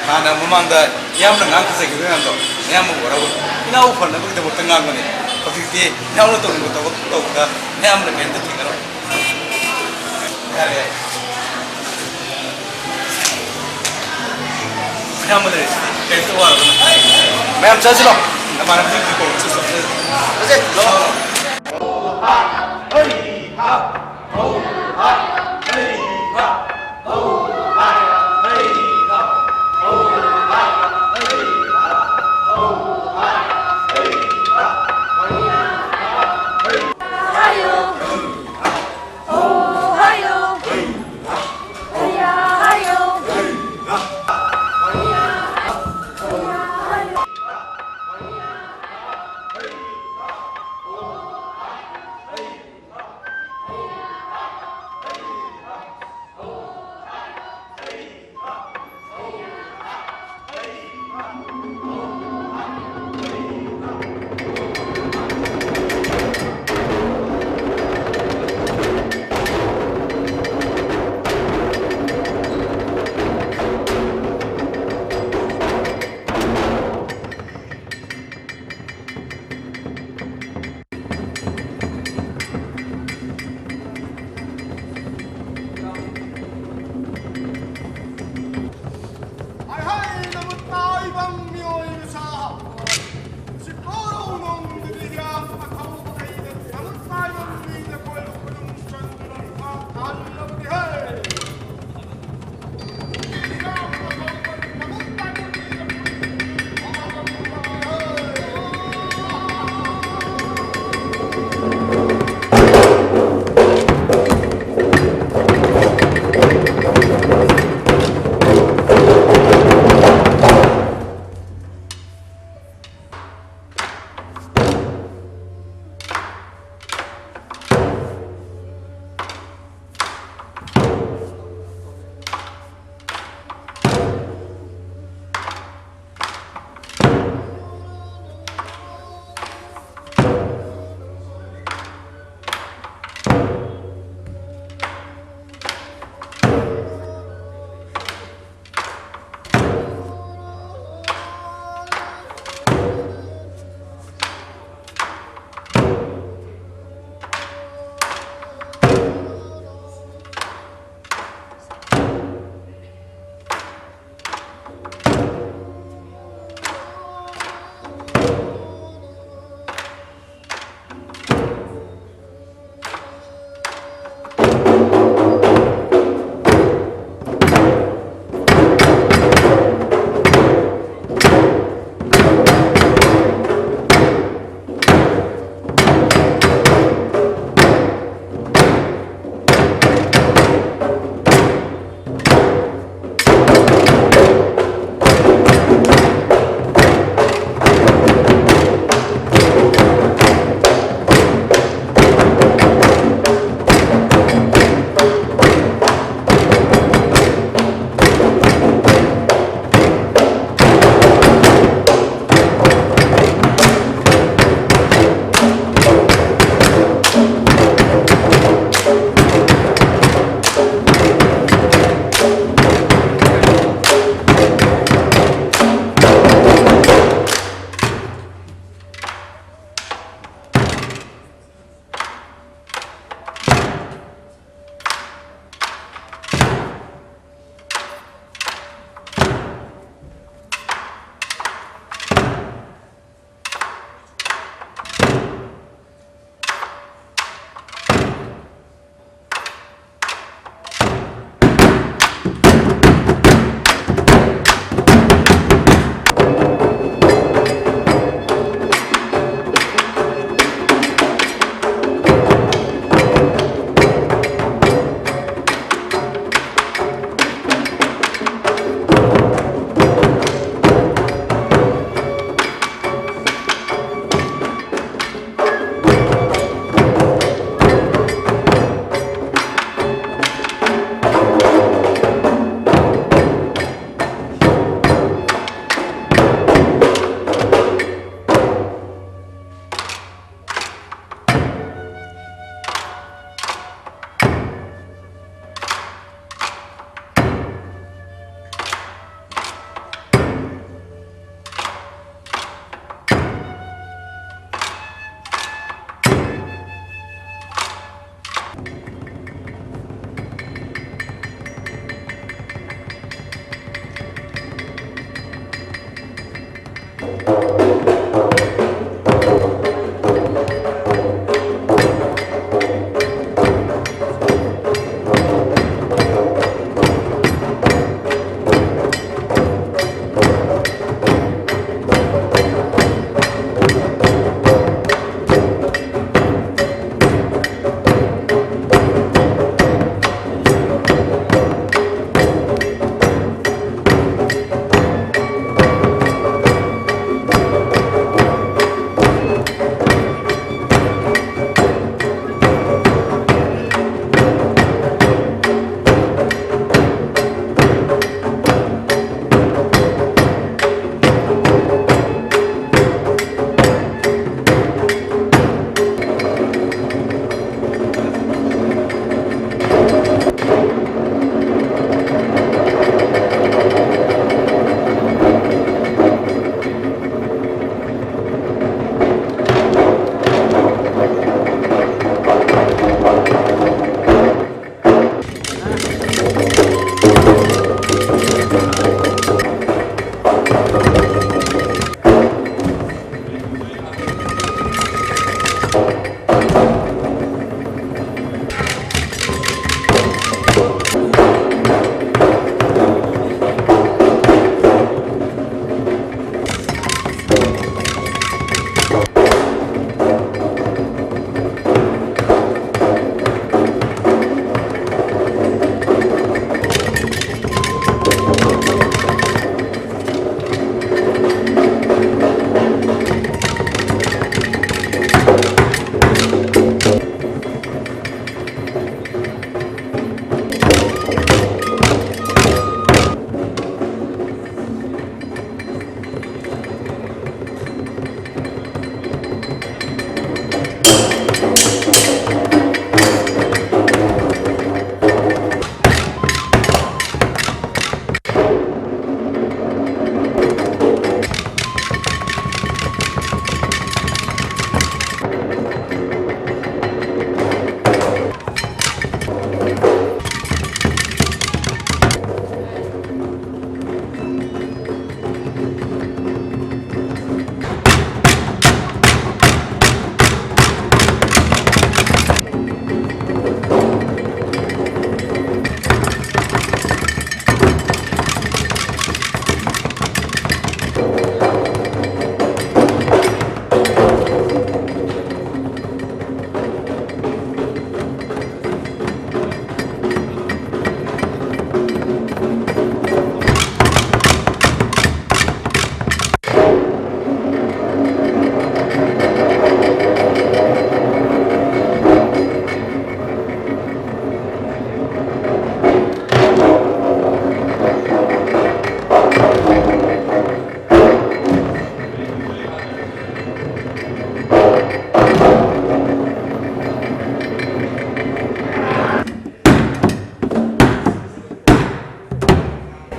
ꯍꯥꯟꯅ ꯃꯃꯥꯡꯗ ꯏꯌꯥꯝꯕꯅ ꯉꯥꯡꯈꯤꯖꯈꯤꯕ ꯃꯌꯥꯝꯗꯣ ꯅꯌꯥꯝꯕ ꯎꯔꯒ ꯏꯅꯥꯎ ꯐꯅꯕꯒꯤꯗꯃꯛꯇ ꯉꯥꯡꯕꯅꯦ꯫ ꯍꯧꯖꯤꯛꯇꯤ ꯏꯅꯥꯎꯅ ꯇꯧꯅꯤꯡꯕ ꯊꯕꯛ ꯇꯧꯕꯗ ꯅꯌꯥꯝꯕꯅ ꯀꯔꯤꯝꯇ ꯊꯤꯡꯉꯔꯣꯏ꯫ ꯌꯥꯔꯦ, ꯌꯥꯔꯦ꯫ ꯏꯌꯥꯝꯕ ꯂꯩꯔꯤꯁꯤꯗꯤ ꯀꯔꯤꯝꯇ ꯋꯥꯔꯨꯅꯨ꯫ ꯃꯌꯥꯝ ꯆꯠꯁꯤ ꯂꯥꯎ꯫ ꯅꯃꯥꯟꯅꯕꯁꯤꯡꯗꯨ ꯀꯧꯔꯨ ꯆꯠꯁꯤ꯫ ꯆꯠꯁꯤ꯫ ꯂꯥꯎ꯫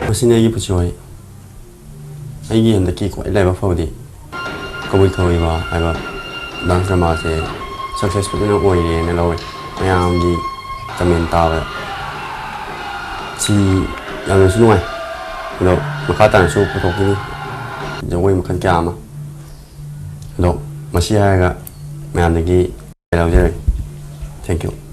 ꯃꯁꯤꯅꯤ ꯑꯩꯒꯤ ꯄꯨꯟꯁꯤ ꯋꯥꯔꯤ꯫ ꯑꯩꯒꯤ ꯍꯟꯗꯛꯀꯤ ꯈ꯭ꯋꯥꯏ ꯂꯥꯏꯕꯛ ꯐꯕꯗꯤ ꯀꯕꯨꯏ ꯈꯣꯏꯔꯤꯕ ꯍꯥꯏꯕ dance drama ꯁꯦ success ꯐꯖꯅ ꯑꯣꯏꯔꯦꯅ ꯂꯧꯔꯦ꯫ ꯃꯌꯥꯝꯒꯤ comment ꯇꯥꯕꯗ ꯁꯤ ꯌꯥꯝꯅꯁꯨ ꯅꯨꯡꯉꯥꯏ꯫ ꯑꯗꯣ ꯃꯈꯥ ꯇꯥꯅꯁꯨ ꯄꯨꯊꯣꯛꯈꯤꯅꯤ ꯖꯒꯣꯏ ꯃꯈꯜ ꯀꯌꯥ ꯑꯃ꯫ ꯑꯗꯣ ꯃꯁꯤ ꯍꯥꯏꯔꯒ ꯃꯌꯥꯝꯗꯒꯤ ꯂꯧꯖꯔꯒꯦ꯫ Thank you꯫